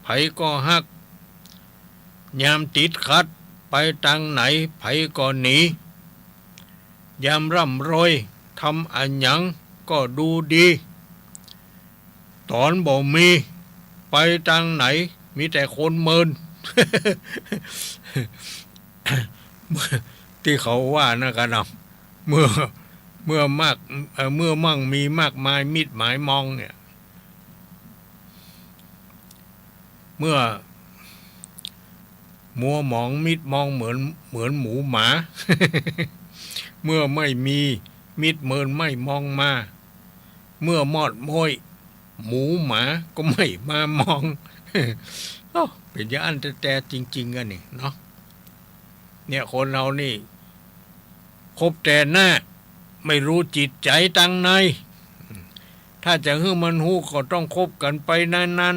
ใผก็ฮัก ยามติดขัดไปตางไหน ใผก็หนี ยามร่ำรวยทำอะหยังก็ดูดี ต๋อนบ่มีไปตางไหน มีแต่คนเมิน ตี้เขาว่านะกั๋นเนาะ เมื่อ เมื่อมาก เอ่อ เมื่อมั่งมีมากมายมิตรหมายมองเนี่ย เมื่อมัวหมองมิตรมองเหมือน เหมือนหมูหมา เมื่อไม่มีมิตรเมินไม่มองมา เมื่อมอดม้วยหมูหมาก็ไม่มามอง โอ้ เป๋นอย่างอั้นแต๊ๆ จริงๆ อันนี้เนาะ เนี่ย คนเฮานี่ คบแต่หน้า ไม่ฮู้จิตใจ๋ตางใน ถ้าจะหื้อมันฮู้ก็ต้องคบกั๋นไปนาน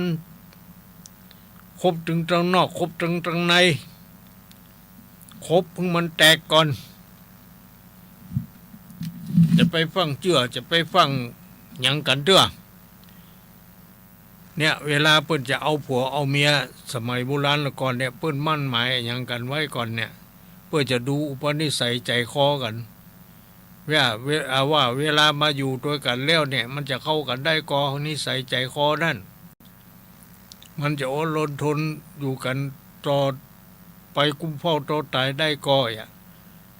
ๆ คบตึงตางนอก คบตึงตางใน คบหื้อมันแตกก่อน จะไปฟั่งเจื้อ จะไปฟั่งหยังกั๋นเตื้อ เนี่ย เวลาเปิ้นจะเอาผัวเอาเมีย สมัยโบราณละก่อนเนี่ย เปิ้นหมั้นหมายอะหยังกั๋นไว้ก่อนเนี่ย เปื้อจะดูอุปนิสัยใจ๋คอกั๋น ว่า เว- อ่า ว่าเวลามาอยู่ตวยกั๋นแล้วเนี่ย มันจะเข้ากั๋นได้ก่อ นิสัยใจ๋คอนั้น มันจะอดรนทนอยู่กั๋นต่อไปกู้เฒ่าต่อต๋ายได้ก่อ อะ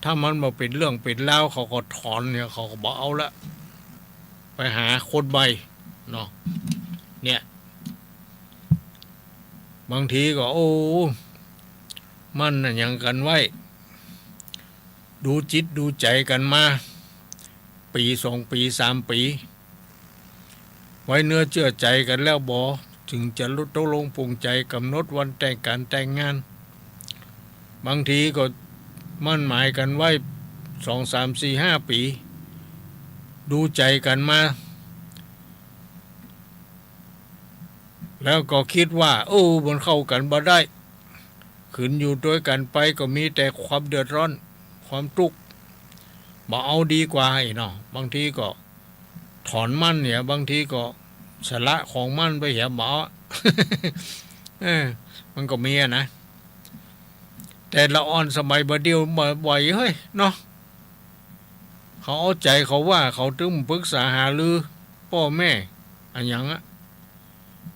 ถ้ามันบ่เป๋นเรื่องเป๋นราว เขาก็ถอนเนี่ย เขาก็บ่เอาละ ไปหาคนใหม่เนาะ เนี่ย บางทีก็ โอ้ หมั้นอะหยังกั๋นไว้ ดูจิตดูใจ๋กั๋นมา ปี๋สองปี๋สามปี๋ ไว้เนื้อเจื้อใจ๋กั๋นแล้วบ่ จึงจะตกลงปลงใจ๋ก๋ำหนดวันแต่งก๋านแต่งงาน บางทีก็หมั้นหมายกั๋นไว้สองสามสี่ห้าปี๋ ดูใจ๋กั๋นมา แล้วก็กึ๊ดว่า โอ้ มันเข้ากั๋นบ่ได้ ขืนอยู่ตวยกั๋นไปก็มีแต่ความเดือดร้อน ความตุ๊กข์ บ บ่เอาดีกว่าอี้เนาะ บางทีก็ถอนมันเหีย บางทีก็สละของมันไปเหีย บ่เอา เออ มันก็มีอะนะ แต่ละอ่อนสมัยบ่าเดี่ยวบ่ไหวเฮ้ยเนาะ เขาเอาใจ๋เขาว่า เขาตึงปรึกษาหารือป้อแม่อะหยังอะ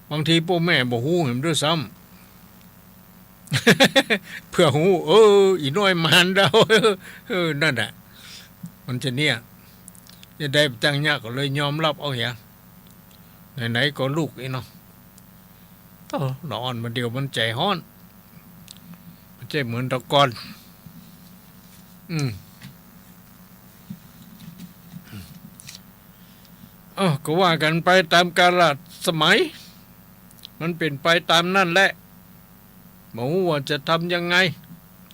บางทีป้อแม่บ่ฮู้แหมด้วยซ้ำ เปื้อฮู้ เออ อี่น้อยมานเดา เออ นั่นแหละ มันจะเนี่ย จะได้บ่ตั้งยากก็เลยยอมฮับเอาเหีย ไหนๆ ก็ลูกอี้เนาะ โอ้ ละอ่อนบ่าเดี่ยวมันใจ๋ฮ้อน บ่ใจ้เหมือนแต่ก่อน อืม เอ้า ก็ว่ากั๋นไปต๋ามกาลสมัย มันเป๋นไปต๋ามนั้นแหละ บ่ฮู้ว่าจะทำยังไง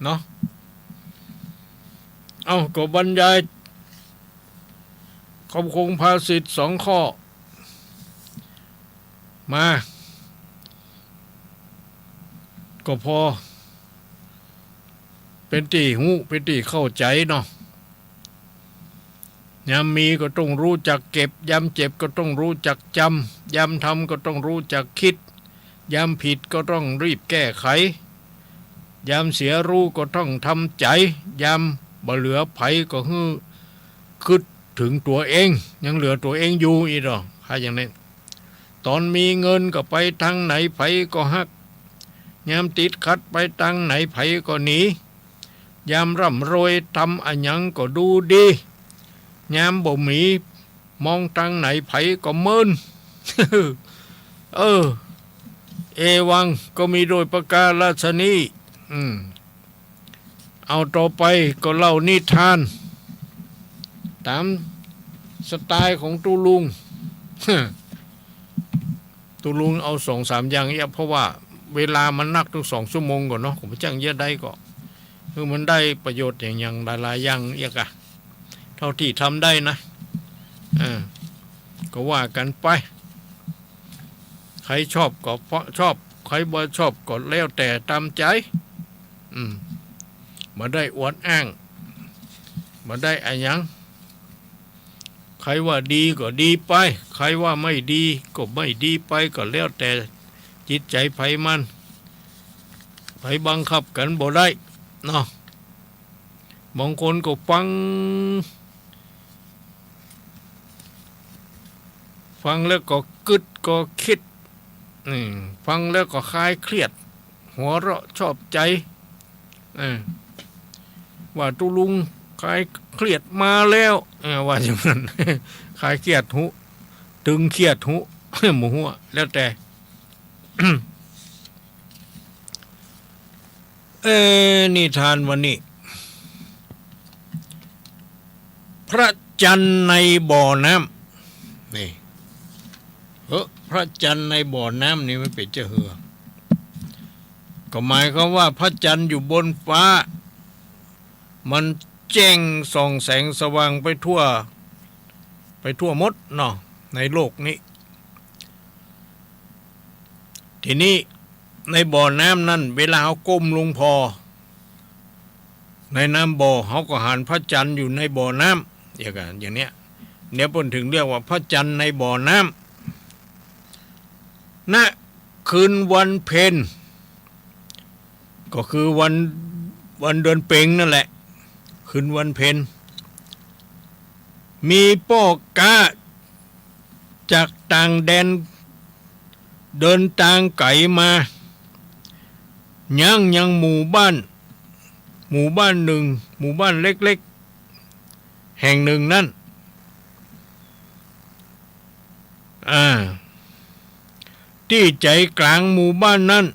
เนาะ เอ้า ก็บรรยายคำคมภาษิตสองข้อมา ก็พอเป๋นตี้ฮู้ เป๋นตี้เข้าใจ๋เนาะ ยามมีก็ต้องฮู้จักเก็บ ยามเจ็บก็ต้องฮู้จักจ๋ำ ยามทำก็ต้องฮู้จักกึ๊ด ยามผิดก็ต้องรีบแก้ไข ยามเสียฮู้ก็ต้องทำใจ๋ ยามบ่เหลือใผก็หื้อกึ๊ดเถิงตั๋วเอง ยังเหลือตั๋วเองอยู่อี้เนาะ ถ้าอย่างนี้ ต๋อนมีเงินก็ไปตางไหนใผก็ฮัก ยามติดขัดไปตางไหนใผก็หนี ยามร่ำรวยทำอะหยังก็ดูดี ยามบ่มีมองตางไหนใผก็เมิน เออ เอวัง ก็มีโดยประการฉะนี้ อืม เอาต่อไปก็เล่านิทาน ต๋ามสไตล์ของตุ๊ลุง ตุ๊ลุงเอาสองสามอย่างเอี้ย เพราะว่าเวลามันนักตึงสองชั่วโมงก่อเนาะ ก็บ่จ้างเยียะได้ก็ คือมันได้ประโยชน์อย่างๆ หลายๆ อย่างเอี้ยกะ เท่าตี้ทำได้นะ เออ ก็ว่ากั๋นไป ใผชอบก็ชอบ ใผบ่ชอบก็แล้วแต่ต๋ามใจ๋ อืม บ่ได้อวดอ้าง บ่ได้อะหยัง ใผว่าดีก็ดีไป ใผว่าไม่ดีก็ไม่ดีไป ก็แล้วแต่จิตใจ๋ใผมัน ใผบังคับกั๋นบ่ได้เนาะ บางคนก็ฟัง ฟังแล้วก็กึ๊ดก็กึ๊ด อืม ฟังแล้วก็คลายเครียด หัวเราะชอบใจ๋ เออ ว่าตุ๊ลุงคลายเครียดมาแล้ว เออ ว่าอย่างนั้น คลายเครียดฮู้ ตึงเครียดฮู้ บ่ฮู้ แล้วแต่ เออ นิทานวันนี้ พระจันทร์ในบ่อน้ำ นี่ เออ พระจันทร์ในบ่อน้ำนี่มันเป๋นจะหื้อ ก็หมายความว่าพระจันทร์อยู่บนฟ้า มันแจ้งส่องแสงสว่างไปทั่ว ไปทั่วหมดเนาะ ในโลกนี้ ทีนี้ในบ่อน้ำนั้น เวลาเฮาก้มลงผ่อในน้ำบ่อ เฮาก็หันพระจันทร์อยู่ในบ่อน้ำ อย่างนั้น อย่างเนี้ย เนี่ยเปิ้นถึงเรียกว่าพระจันทร์ในบ่อน้ำ ณ คืนวันเพ็ญ ก็คือวัน วันเดือนเพ็ญนั่นแหละ คืนวันเพ็ญ มีป้อก๊าจากต่างแดน เดินตางไก๋มา ยัง ยังหมู่บ้าน หมู่บ้านหนึ่ง หมู่บ้านเล็กๆ แห่งหนึ่งนั้น อ่า ตี้ใจ๋ก๋างหมู่บ้านนั้น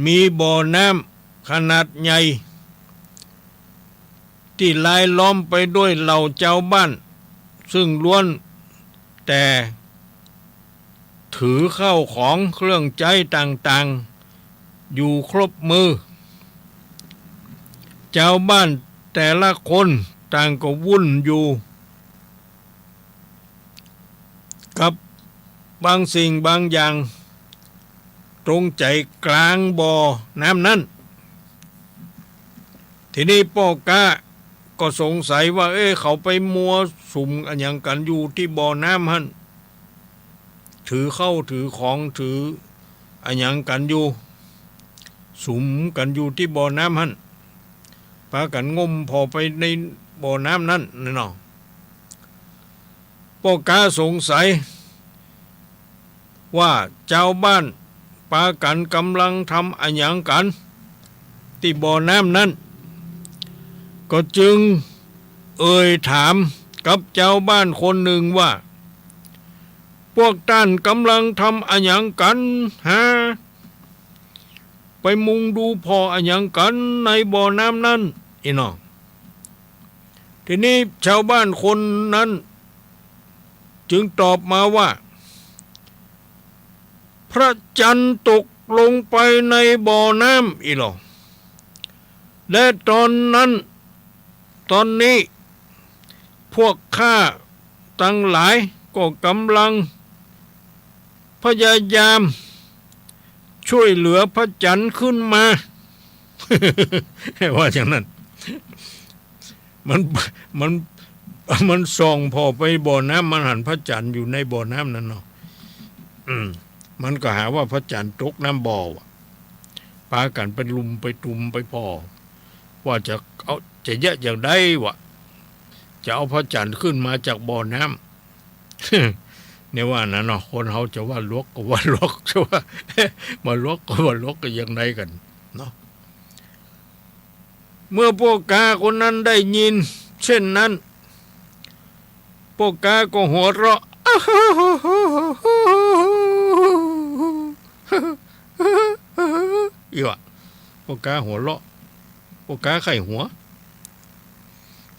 มีบ่อน้ำขนาดใหญ่ ตี้รายล้อมไปด้วยเหล่าจาวบ้าน ซึ่งล้วนแต่ถือข้าวของเครื่องใจ๊ต่างๆ อยู่ครบมือ จาวบ้านแต่ละคนต่างก็วุ่นอยู่ กับบางสิ่งบางอย่าง ตรงใจ๋ก๋างบ่อน้ำนั้น ทีนี้ป้อก๊า ก็สงสัยว่า เอ๊ะ เขาไปมั่วสุมอะหยังกั๋นอยู่ตี้บ่อน้ำหั้น ถือข้าวถือของถืออะหยังกั๋นอยู่ สุมกั๋นอยู่ตี้บ่อน้ำหั้น ปากั๋นงมผ่อไปในบ่อน้ำนั้นน่ะเนาะ ป้อก๊าสงสัยว่าจาวบ้านปากั๋นก่ำลังทำอะหยังกั๋นตี้บ่อน้ำนั้น ก็จึงเอ่ยถามกับจาวบ้านคนนึ่งว่า พวกต้านก่ำลังทำอะหยังกั๋นฮะ ไปมุงดูผ่ออะหยังกั๋นในบ่อน้ำนั้น อี้เนาะ ทีนี้จาวบ้านคนนั้นจึงตอบมาว่า พระจันทร์ตกลงไปในบ่อน้ำ อี้เนาะ และตอนนั้น ตอนนี้ พวกข้าตังหลายก็ก่ำลังพยายามช่วยเหลือพระจันทร์ขึ้นมา ว่าอย่างนั้น มัน มัน มันส่องผ่อไปบ่อน้ำ มันหันพระจันทร์อยู่ในบ่อน้ำนั้นเนาะ อืม มันก็หาว่าพระจันทร์ตกน้ำบ่อว่ะ ปากั๋นไปลุมไปตุมไปผ่อ ว่าจะเอา จะเยียะอย่างใดวะ จะเอาพระจันทร์ขึ้นมาจากบ่อน้ำ เนี่ยว่านะเนาะ คนเฮาจะว่าหลวกก็ว่าหลวก จะว่า บ่าหลวกก็ว่าหลวกก็อย่างใดกั๋นเนาะ เมื่อป้อก๊าคนนั้นได้ยินเช่นนั้น ป้อก๊าก็หัวเราะ อี้วะ ป้อก๊าหัวเราะ ป้อก๊าใค่หัว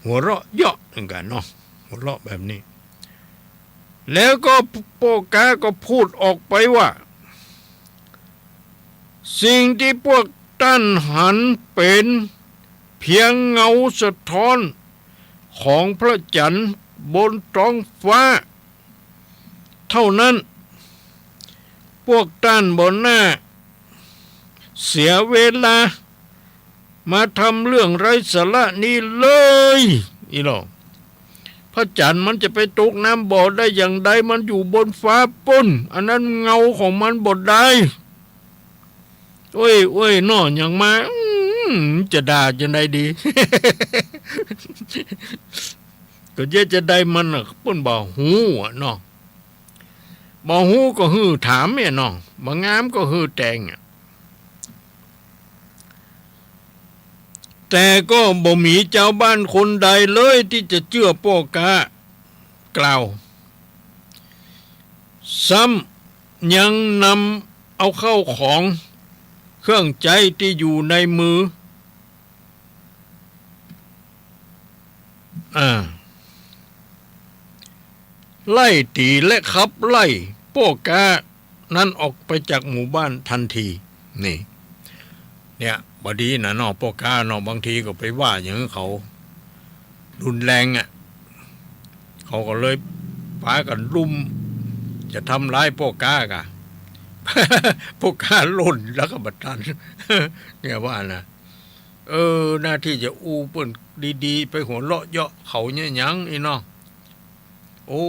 หัวเราะเยาะเหมือนกั๋นเนาะ หัวเราะแบบนี้ แล้วก็ป้อก๊าก็พูดออกไปว่า สิ่งที่พวกต้านหันเป๋นเพียงเงาสะท้อนของพระจันทร์บนท้องฟ้าเท่านั้น พวกต้านบ่น่าเสียเวลา มาทำเรื่องไร้สาระนี้เลย อี้เนาะ พระจันทร์มันจะไปตกน้ำบ่อได้อย่างใด มันอยู่บนฟ้าปู้น อันนั้นเงาของมันบ่ได้ โอ้ย โอ้ย เนาะ อย่างมา อืม จะด่าจะใดดี ก็เยียะจะใดมันน่ะ เปิ้นบ่ฮู้อะเนาะ บ่ฮู้ก็หื้อถามแหมเนาะ บ่งามก็หื้อแตงอะ แต่ก็บ่มีจาวบ้านคนใดเลยตี้จะเจื้อป้อก๊ากล่าว ซ้ำยังนำเอาข้าวของเครื่องใจ๊ตี้อยู่ในมือ อ่า ไล่ตี๋และขับไล่ป้อก๊านั้นออกไปจากหมู่บ้านทันที นี่ เนี่ย บ่ดีนะเนาะ ป้อก๊าเนาะ บางทีก็ไปว่าอย่างเขารุนแรงอะ เขาก็เลยปากั๋นรุม จะทำร้ายป้อก๊ากะ ป้อก๊าล่นแล้วก็บ่ตัน เนี่ยว่านะ เออ หน้าตี้จะอู้เปิ้นดีๆ ไปหัวเราะเยาะเขาเนี่ยหยังอี้เนาะ โอ้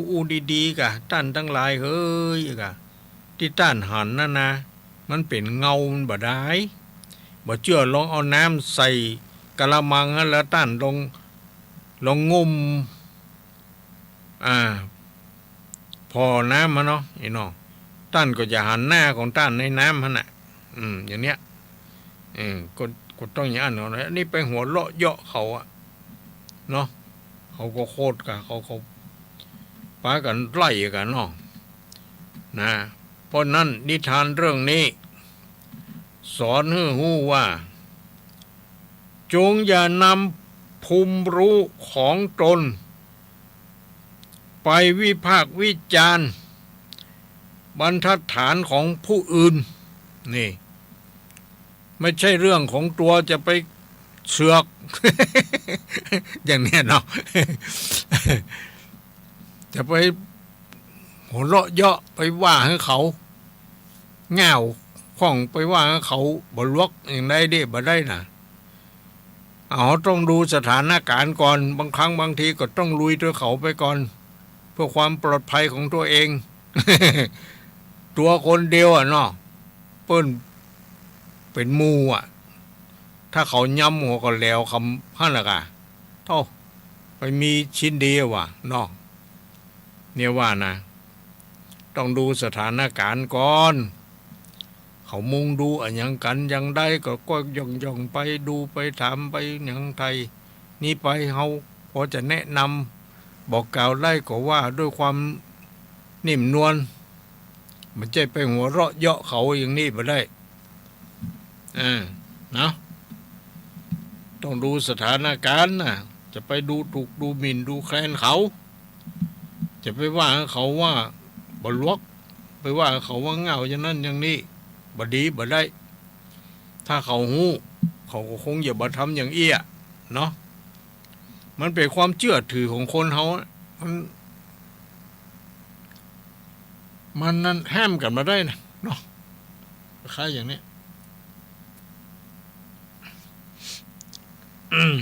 อู้ดีๆ กะ ต้านตังหลายเหยกะ ตี้ต้านหันนั่นนะ มันเป๋นเงา มันบ่ได้ บ่เจื้อลองเอาน้ำใส่กะละมังหั้นแล้วต้านลอง ลองงม อ่า ผ่อน้ำหั้นเนาะ อี้เนาะ ต้านก็จะหันหน้าของต้านในน้ำหั้นน่ะ อืม อย่างเนี้ย เออ ก็ ก็ต้องอย่างนั้นเนาะ อันนี้ไปหัวเราะเยาะเขาอะ เนาะ เขาก็โขดกะ เขา เขาปากั๋นไล่กั๋นเนาะ นะ เพราะนั้นนิทานเรื่องนี้ สอนหื้อฮู้ว่า จงอย่านำภูมิรู้ของตน ไปวิพากษ์วิจารณ์บรรทัดฐานของผู้อื่น นี่ ไม่ใช่เรื่องของตัวจะไปเสือก อย่างเนี้ยเนาะ จะไปหัวเราะเยาะไปว่าหื้อเขา ง่าวข้องไปว่าหื้อเขาบ่หลวกอย่างใดเด้ บ่ได้นะ เฮาต้องดูสถานการณ์ก่อน บางครั้งบางทีก็ต้องลุยตวยเขาไปก่อน เพื่อความปลอดภัยของตัวเอง ตั๋วคนเดียวอะเนาะ เปิ้นเป๋นหมู่อะ ถ้าเขาย้ำหัวก็แหลวกำหั้นแหละก่ะ โธ่ ไปมีชิ้นดีวะเนาะ เนี่ยว่านะ ต้องดูสถานการณ์ก่อน เขามุงดูอะหยังกั๋นอย่างใด ก็ ก็ย่องๆ ไปดูไปถามไปหยังไถ่นี่ไป เฮาพอจะแนะนำบอกกล่าวได้ก็ว่าด้วยความนิ่มนวล บ่ใจ้ไปหัวเราะเยาะเขาอย่างนี้บ่ได้ อ่า เนาะ ต้องดูสถานการณ์นะ จะไปดูถูกดูหมิ่นดูแคลนเขา จะไปว่าเขาว่าบ่หลวก ไปว่าเขาว่าง่าวอย่างนั้นอย่างนี้ บ่ดีบ่ได้ ถ้าเขาฮู้ เขาก็คงจะบ่ทำอย่างอี้อะเนาะ มันเป๋นความเจื้อถือของคนเฮาอะ มัน มันนั่นห้ามกั๋นบ่ได้นะเนาะ คล้ายอย่างเนี้ย อืม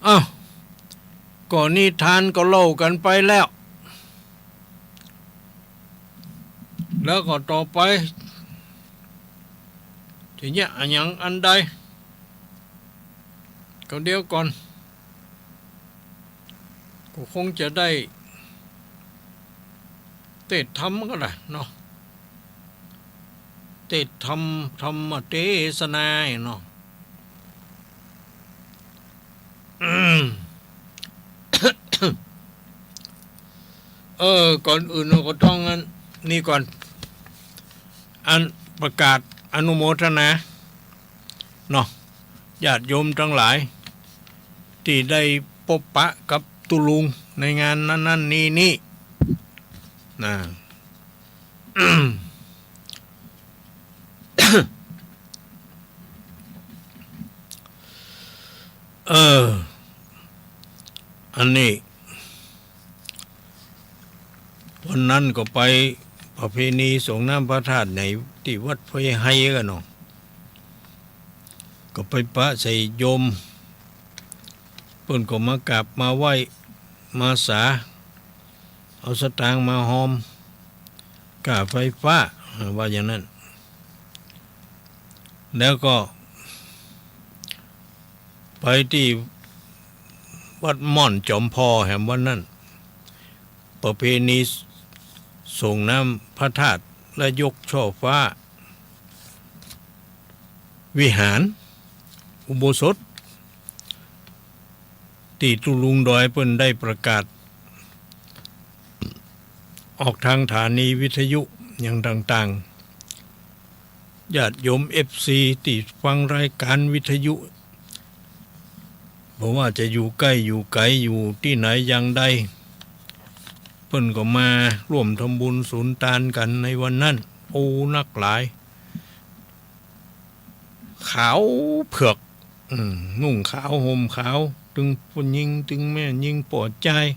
อ้าว ก็นิทานก็เล่ากั๋นไปแล้ว แล้วก็ต่อไป ทีเนี้ยอะหยังอันใด ก็เดี๋ยวก่อน ก็คงจะได้ เตสน์ธรรมก็ได้เนาะ เตสน์ธรรม ธรรมเตสนาเนาะ อืม เออ ก่อนอื่นเราก็ต้องอันนี้ก่อน อันประกาศอนุโมทนาเนาะ ญาติโยมตังหลาย ตี้ได้ปบปะกับตุ๊ลุงในงานนั้นๆ นี้ๆ นะ เออ อันนี้ วันนั้นก็ไปประเพณีส่งน้ำพระธาตุในตี้วัดไพรไฮกั๋นเนาะ ก็ไปปะใส่โยม เปิ้นก็มากราบมาไหว้ มาสา เอาสตางค์มาฮอม ก้าไฟฟ้า ว่าอย่างนั้น แล้วก็ไปตี้วัดม่อนจ๋อมผ่อแหมวันนั้น ประเพณีส่งน้ำพระธาตุและยกช่อฟ้า วิหาร อุโบสถ ตี้ตุ๊ลุงดอยเปิ้นได้ประกาศ ออกทางสถานีวิทยุอย่างต่างๆ ญาติโยมเอฟซีตี้ฟังรายการวิทยุ บ่ว่าจะอยู่ใก้อยู่ไก๋ อยู่ตี้ไหนอย่างใด เปิ้นก็มาร่วมทำบุญสุนตานกั๋นในวันนั้น โอ้ นักหลาย ขาวเผือก อืม นุ่งขาวห่มขาว ตึงผู้ญิง ตึงแม่ญิง ป้อจาย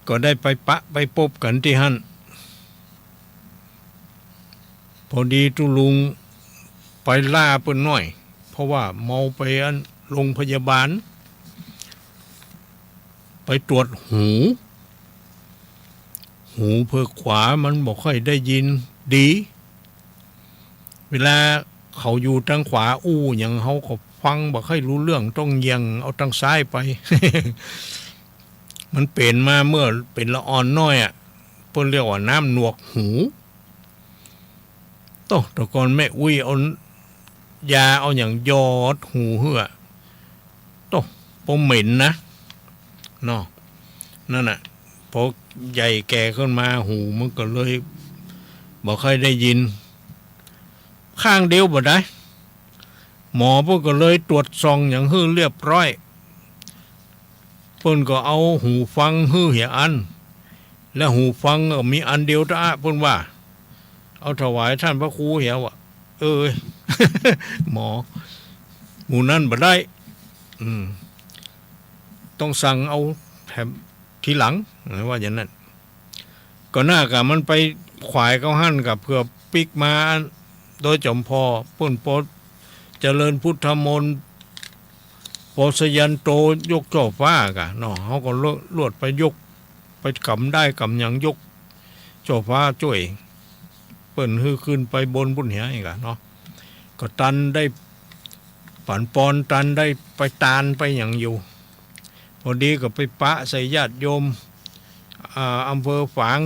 ก็ได้ไปปะไปปบกั๋นตี้หั้น พอดีตุ๊ลุงไปล้าเปิ้นหน้อย เพราะว่าเมาไปอันโรงพยาบาล ไปตรวจหู หูเภอขวามันบ่ค่อยได้ยินดี เวลาเขาอยู่ตางขวาอู้หยังเฮาก็ฟังบ่ค่อยฮู้เรื่อง ต้องเยียงเอาตางซ้ายไป มันเป๋นมาเมื่อเป๋นละอ่อนน้อยอะ เปิ้นเรียกว่าน้ำหนวกหู โต้ แต่ก่อนแม่อุ๊ยเอายาเอาหยังหยอดหูหื้ออะ โต้ ปอเหม็นนะ เนาะ นั่นน่ะ ปอใหญ่แก่ขึ้นมาหูมันก็เลยบ่ค่อยได้ยิน ข้างเดียวบ่ได้ หมอเปิ้นก็เลยตรวจส่องหยังหื้อเรียบร้อย เปิ้นก็เอาหูฟังหื้อเหียอัน และหูฟังก็มีอันเดียวเต้าอะ เปิ้นว่า เอาถวายต้านพระครูเหียว่ะ เออ หมอ หมู่นั้นบ่ได้ อืม ต้องสั่งเอาแถมทีหลัง ว่าอย่างนั้น ก็น่าก่ะ มันไปขวายเขาหั้นก่ะ เผื่อปิ๊กมาอัน โดยจ๋ำพ่อเปิ้นปอเจริญพุทธมนต์ ปอสยันโตยกจ้อฟ้าก่ะเนาะ เฮาก็ลวดไปยก ไปก๋ำด้ายก๋ำหยังยกจ้อฟ้าจ้วย เปิ้นหื้อขึ้นไปบนปุ้นเหียอีกก่ะเนาะ ก็ตันได้ ปั๋นปอนตันได้ไปตานไปหยังอยู่ พอดีก็ไปปะใส่ญาติโยม อ่า อำเภอฝาง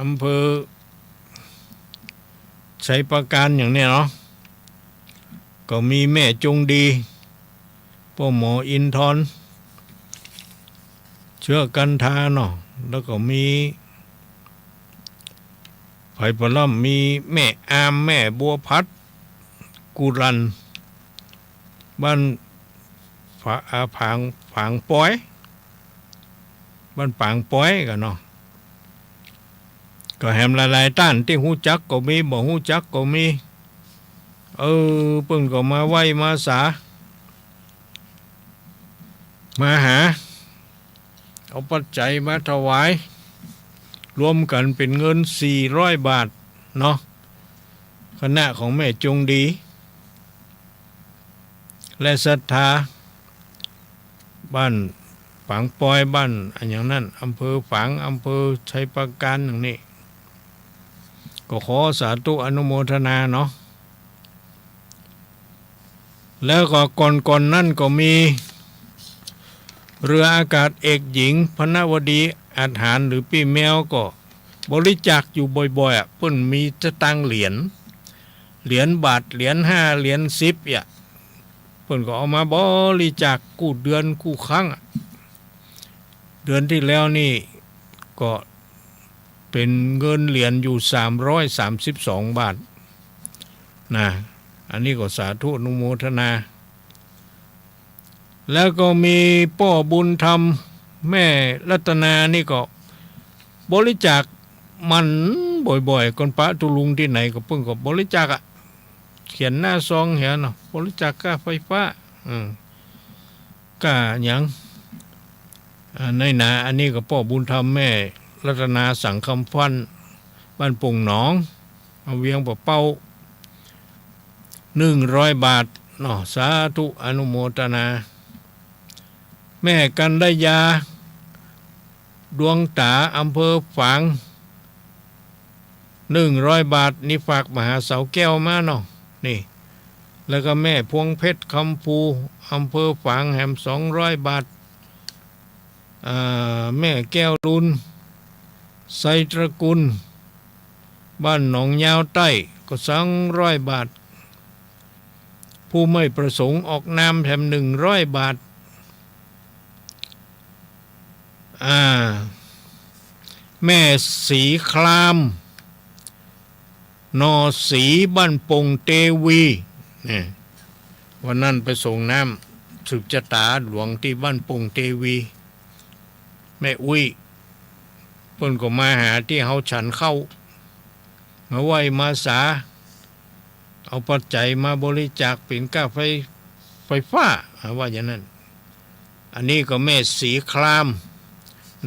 อำเภอไชยปราการอย่างเนี้ยเนาะ ก็มีแม่จงดี ป้อหมออินทร์ เชื้อกันทาเนาะ แล้วก็มี ไผปะล่ำ มีแม่อาม แม่บัวผัด กุลัน บ้านฝา อ่า ผาง ผางปอย บ้านปางปอยก่ะเนาะ ก็แหมหลายๆ ต้านตี้ฮู้จักก็มี บ่ฮู้จักก็มี เออ เปิ้นก็มาไหว้มาสา มาหา เอาปัจจัยมาถวาย รวมกั๋นเป๋นเงินสี่ร้อยบาทเนาะ คณะของแม่จงดี และศรัทธา บ้านฝางปอย บ้านอะหยังนั้น อำเภอฝาง อำเภอไชยปราการอย่างนี้ ก็ขอสาธุอนุโมทนาเนาะ แล้วก็ก่อนๆ นั้นก็มีเรืออากาศเอกหญิง พนวดี อาจหาร หรือปี้แมว ก็บริจาคอยู่บ่อยๆ อะ เปิ้นมีสตางค์เหรียญ เหรียญบาท เหรียญห้า เหรียญสิบ เนี่ย เปิ้นก็เอามาบริจาคกู้เดือนกู้ครั้งอะ เดือนตี้แล้วนี่ก็เป๋นเงินเหรียญอยู่สามร้อยสามสิบสองบาทนะ อันนี้ก็สาธุอนุโมทนา แล้วก็มีป้อบุญธรรม แม่รัตนานี่ก็บริจาคมันบ่อยๆ ก่อนปะทุลุงตี้ไหนก็เปิ้นก็บริจาคอะ เขียนหน้าซองเหียเนาะ บริจาคค่าไฟฟ้า อืม ก้าหยัง อ่า ในหนา อันนี้ก็ป้อบุญธรรมแม่รัตนาสังคำฟั่น บ้านโป่งหนอง อำเภอเวียงป่าเป้า หนึ่งร้อยบาทเนาะ สาธุอนุโมทนา แม่กัญญา ดวงต๋า อำเภอฝาง หนึ่งร้อยบาท นี่ฝากมาหาเสาแก้วมาเนาะ นี่ แล้วก็แม่พวงเพชรคำภู อำเภอฝางแหมสองร้อยบาท อ่า แม่แก้วลุน ไซตระกูล บ้านหนองยาวใต้ ก็สองร้อยบาท ผู้ไม่ประสงค์ออกนามแถมหนึ่งร้อยบาท อ่า แม่ศรีคราม หน่อศรี บ้านโป่งเตวี เนี่ย วันนั้นไปส่งน้ำสืบจะต๋าหลวงตี้บ้านโป่งเตวี แม่อุ๊ย เปิ้นก็มาหาตี้เฮาฉันข้าว มาไหว้มาสา เอาปัจจัยมาบริจาคเป๋นก้าไฟ ไฟฟ้า อ่า ว่าอย่างนั้น อันนี้ก็แม่ศรีคราม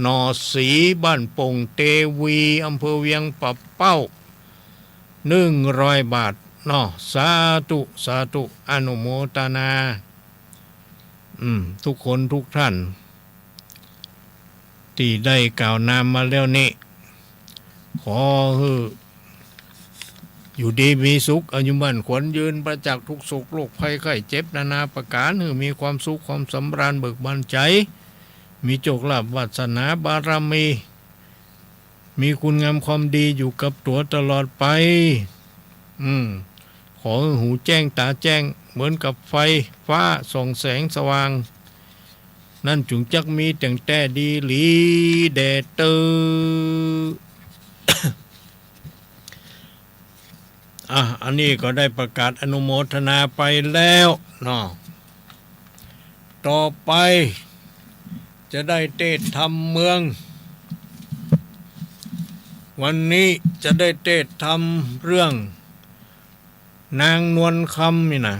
หน่อศรี บ้านโป่งเตวี อำเภอเวียงป่าเป้า หนึ่งร้อยบาทเนาะ สาธุ สาธุ อนุโมทนา อืม ทุกคนทุกท่าน ตี้ได้กล่าวนามมาแล้วนี้ ขอหื้ออยู่ดีมีสุข อายุมั่นขวัญยืน ปราศจากทุกข์โศกโรคภัยไข้เจ็บนานาประก๋าน หื้อมีความสุขความสำราญเบิกบานใจ๋ มีโชคลาภวาสนาบารมี มีคุณงามความดีอยู่กับตั๋วตลอดไป อืม ขอหื้อหูแจ้งต๋าแจ้ง เหมือนกับไฟฟ้าส่องแสงสว่าง นั้นจุ่งจักมีแต่งแต๊ดีหลีแด่เต๊อ อ่ะ อันนี้ก็ได้ประกาศอนุโมทนาไปแล้วเนาะ ต่อไปจะได้เตสน์ธรรมเมือง วันนี้จะได้เตสน์ธรรมเรื่องนางนวลคำนี่นะ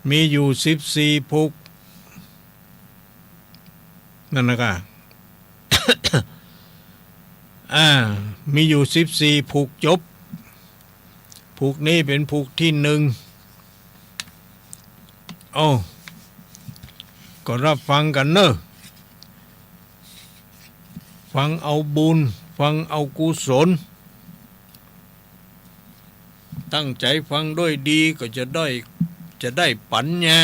มีอยู่สิบสี่ผูก นั่นนะกะ อ่า มีอยู่สิบสี่ผูกจบ ผูกนี้เป๋นผูกตี้นึ่ง เอ้า ก็ฮับฟังกั๋นเน่อ ฟังเอาบุญ ฟังเอากุศล ตั้งใจ๋ฟังด้วยดีก็จะได้ จะได้ปั๋ญญา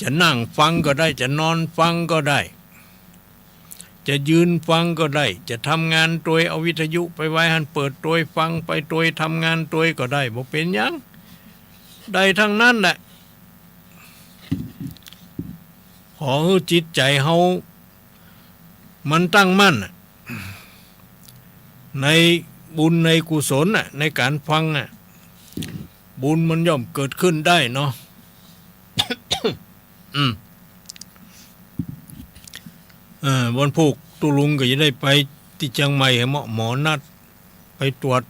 จะนั่งฟังก็ได้ จะนอนฟังก็ได้ จะยืนฟังก็ได้ จะทำงานตวย เอาวิทยุไปไว้หั้น เปิดตวยฟังไปตวย ทำงานตวยก็ได้ บ่เป๋นหยัง ได้ทั้งนั้นแหละ ขอหื้อจิตใจ๋เฮามันตั้งมั่นน่ะ ในบุญในกุศลน่ะ ในก๋านฟังน่ะ บุญมันย่อมเกิดขึ้นได้เนาะ อืม เอ่อ วันพูกตุ๊ลุงก็จะได้ไปตี้เจียงใหม่ หื้อหมอ หมอนัดไปตรวจ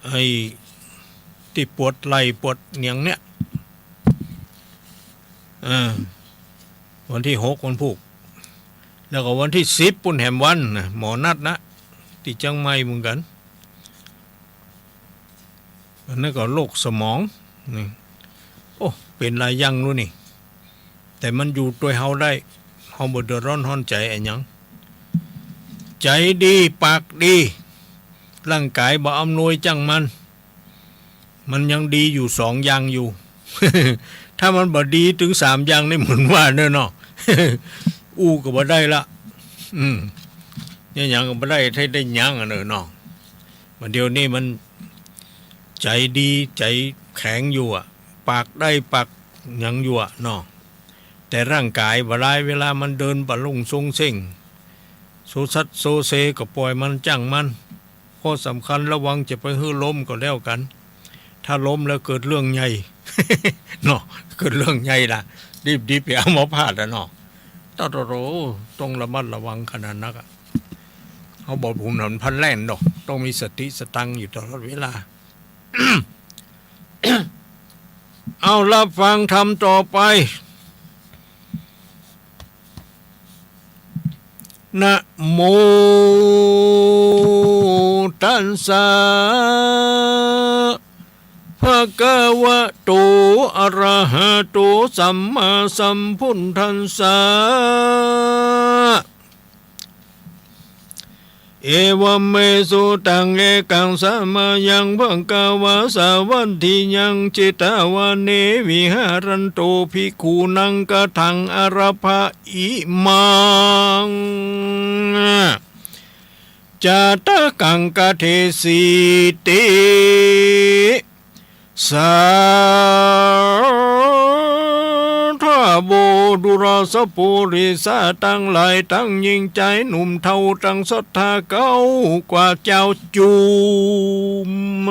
ไอ้ตี้ปวดไหล่ปวดหยังเนี่ย เออ วันตี้หกวันพูก แล้วก็วันตี้สิบปู๊นแหมวันนะ หมอนัดนะ ตี้เจียงใหม่เหมือนกั๋น อันนั้นก็โรคสมองนี่ โอ้ เป๋นหลายอย่างลูกนี่ แต่มันอยู่ตวยเฮาได้ เฮาบ่เดือดร้อนฮ้อนใจ๋อะหยัง ใจ๋ดี ปากดี ร่างก๋ายบ่อำนวยจ้างมัน มันยังดีอยู่สองอย่างอยู่ ถ้ามันบ่ดีตึงสามอย่างนี่เหมือนว่าเน่อเนาะ อู้ก็บ่ได้ละ อืม เนี่ยหยังก็บ่ได้ ใค่ได้หยังอะเน่อเนาะ บ่าเดี่ยวนี้มันใจ๋ดี ใจ๋แข็งอยู่อะ ปากได้ปากหยังอยู่อะเนาะ แต่ร่างก๋ายบ่าลาย เวลามันเดินบ่าลงซงเส้ง โซซัดโซเซก็ป่อยมันจ้างมัน ข้อสำคัญระวังจะไปหื้อล้มก็แล้วกั๋น ถ้าล้มแล้วเกิดเรื่องใหญ่ เนาะ เกิดเรื่องใหญ่ละ รีบๆ ไปเอาหมอแพทย์ละเนาะ โต้โต้โต้ ต้องระมัดระวังขนาดนักอะ เฮาบ่ฮู้หนพันแล่นดอก ต้องมีสติสตังค์อยู่ตลอดเวลา เอา ฮับฟังธรรมต่อไป นะโมตัสสะ ภะคะวะโต อะระหะโต สัมมาสัมพุทธัสสะ เอวัมเม สุตัง เอกัง สะมะยัง ภะคะวา สาวัตถิยัง เจตะวะเน วิหะรันโต ภิกขูนัง คะถัง อะระหะ อิมัง จาตะกัง คะเทสีติ สาธาโว ดูราสะปุริสะตังหลาย ตังญิงจายหนุ่มเฒ่า ตังศรัทธาเก้ากว่าเจ้าจุม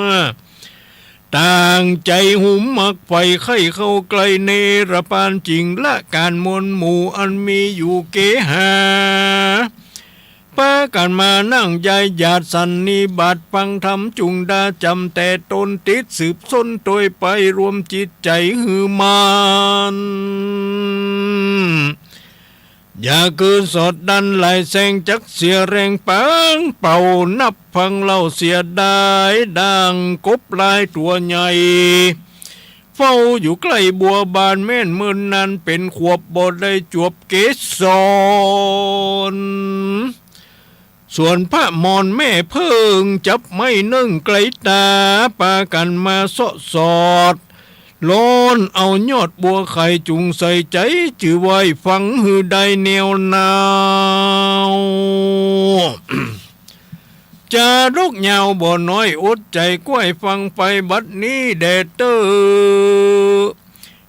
ต่างใจ๋หุมมักใฝ่ใค่เข้าใกล้เนรปานจิ่ง ละก๋านมวลหมู่อันมีอยู่เกหา ปากั๋นมานั่งยายหยาดสันนิบาตฟังธรรม จุ่งดาจ๋ำแต๊ต๋น ติดสืบสนตวยไป รวมจิตใจ๋หื้อมั่น อย่าเกินสอดดั้นหลายแสง จักเสียแรงปังเป่า นับฟังเล่าเสียดาย ดังกบหลายตั๋วใหญ่ เฝ้าอยู่ใกล้บัวบาน แม่นเมินนานเป๋นขวบ บ่ได้จวบเกสร ส่วนพระมอนแม่เพิ่ง จับไม้เนิ่งไกลต๋า ปากั๋นมาเซาะสอด ล้อนเอายอดบัวไข่ จุ่งใส่ใจ๋จื้อไหว้ฟังหื้อได้แนวแนว จาดกยาวบ่น้อย อดใจ๋ใค่ฟังไป บัดนี้แด่เต๊อะ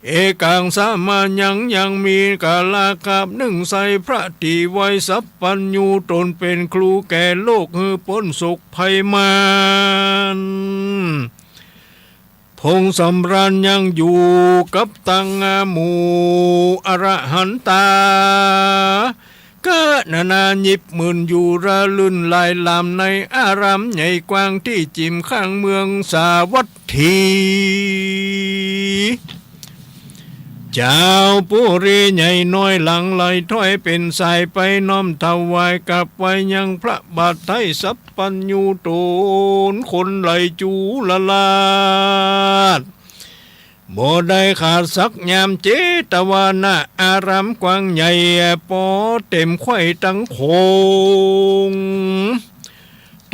เอกัง สะมะยัง ยังมีกาละคาบนึ่ง ใส่พระตี้ไหว้สัพพัญญู ต๋นเป๋นครูแก่โลก หื้อป๊นโศกภัยมาร พงสำราญยังอยู่กับตังหมู่อรหันตา กะนานายิบหมื่นอยู่ระลื่นหลายหลาม ในอารามใหญ่กว้างตี้จิ่มข้างเมืองสาวัตถี จาวปุรีใหญ่น้อยหลั่งไหลถ้อยเป๋นสายไปน้อมถวายกราบไหว้ยังพระบาทไท้สัพพัญญูต๋นคนไหลจุลราช บ่ได้ขาดสักยาม เจตวนาอารามกว้างใหญ่ ปอเต็มไขว้ตังโขง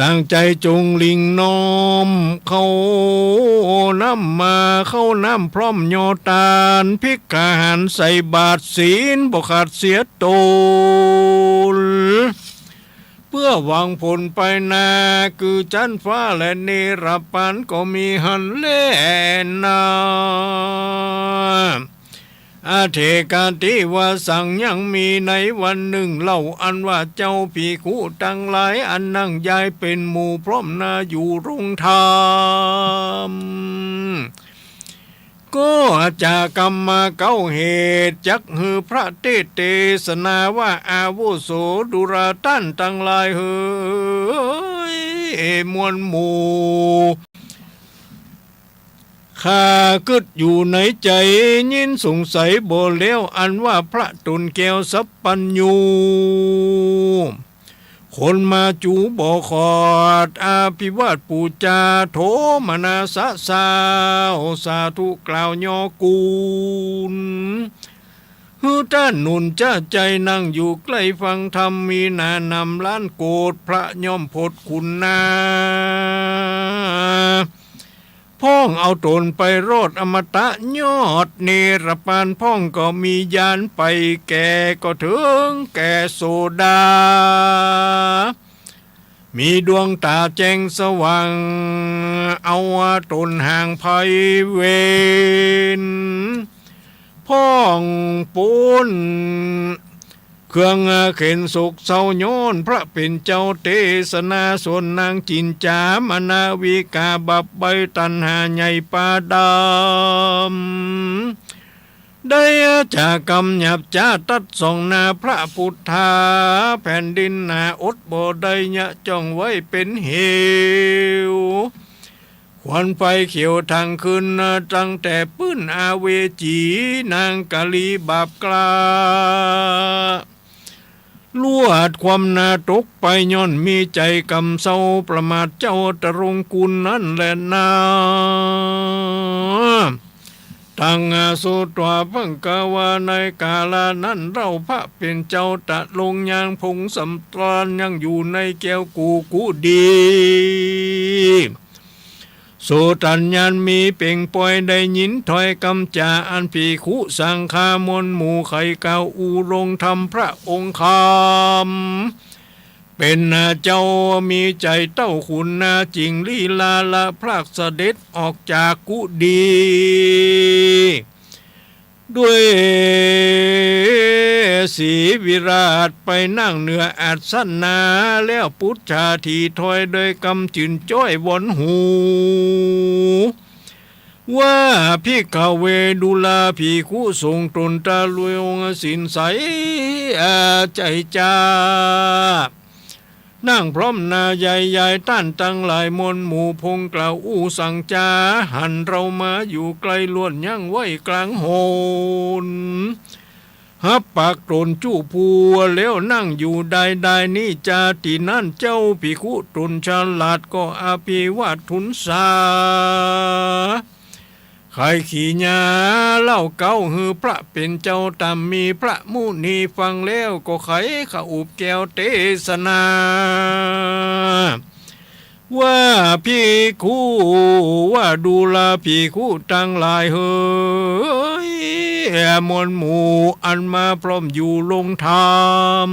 ตั้งใจ๋จงหลิ้งน้อมเข้าน้ำมา เข้าน้ำพร้อมยอตาน ภิกขาหารใส่บาตรศีลบ่ขาดเสียต๋น เปื้อหวังผลไปหน้า คือจั๊นฟ้าและเนรปานก็มีหั้นแลนา อเถกาติวาสัง ยังมีในวันนึ่งเล่า อันว่าเจ้าภิกขุตังหลาย อันนั่งยายเป๋นหมู่พร้อมหน้าอยู่โฮงธรรม ก็จะกำเก้าเหตุ จักหื้อพระเตสน์เตสนาว่า อาวุโสดูราต้านตังหลายเหย มวลหมู่ ข้ากึ๊ดอยู่ในใจ๋ ยินสงสัยบ่แล้ว อันว่าพระต๋นแก้วสัพพัญญู คนมาจูบ่ขาด อภิวาทปู๋จา โทมนัสสาว สาธุกล่าวยอกุณ หื้อต้านหนุนจ้าใจ๋ นั่งอยู่ใก้ฟังธรรม มีหน้านำล้านโกศ พระย่อมพดคุณนา พ่องเอาต๋นไปรอดอมตะยอดเนรปาน พ่องก็มีญาณไปแก่ ก็เถิงแก่โสดา มีดวงต๋าแจ้งสว่าง เอาต๋นห่างภัยเวร พ่องป๊นเครื่องเข็ญโศกเศร้า ย้อนพระเป๋นเจ้าเตสนา ส่วนนางจิ๋นจ๋ามนาวิกา บาปใบ้ตัณหาใหญ่ป่าดำ ได้จะกำหยาบจ๊าตัดส่องหน้าพระพุทธา แผ่นดินหนาอดบ่ได้เยียะจ้องไว้เป๋นเหว ควันไฟเขียวทางคืน ตั้งแต่ปื้นอเวจี นางกาลีบาปกล้า ลวดความหน้าตกไป ย้อนมีใจ๋กำเศร้า ประมาทเจ้าตรงกุณนั้นแลนา ตังสุตวาภังกวา ในกาละนั้นเล่า พระเป๋นเจ้าตะลงยางผงสำราญ ยังอยู่ในแก้วกูกุดี โสตัญญาณมีเป่งป่อย ได้ยินถ้อยกำจ๋า อันภิกขุสังฆามวลหมู่ ใค่กล่าวอู้ลงธรรมพระองค์คำ เป๋นเจ้ามีใจ๋เต้าขุนนา จิ่งลี้ลาละพรากเสด็จออกจากกุดี ด้วยศรีวิราช ไปนั่งเหนืออาสนะ แล้วปุจฉาถีถ้อย โดยกำจืนจ้อยวอนหู ว่า ภิกขเว ดูราภิกขุสงฆ์ต๋นตะลวงศีลใส อา ใจ๋จ๊า นั่งพร้อมหน้าใหญ่ ยายต้านตังหลายมวลหมู่ พงกล่าวอู้สั่งจ๋า หันเรามาอยู่ใก้ล้วน ยั้งไว้กลางหน ฮับปากต๋นจุผู้ แล้วนั่งอยู่ได้ได้นี้จา ตี้นั้นเจ้าภิกขุต๋นฉลาด ก็อภิวาททูลสา ใค่ขีญาเล่าเก๊าหื้อพระเป๋นเจ้าต๋าม มีพระมุนีฟังแล้ว ก็ใค่ขะอุบแก้วเตสนา ว่า ภิกขุว่า ดูราภิกขุตังหลายเหย มวลหมู่อันมาพร้อมอยู่โฮงธรรม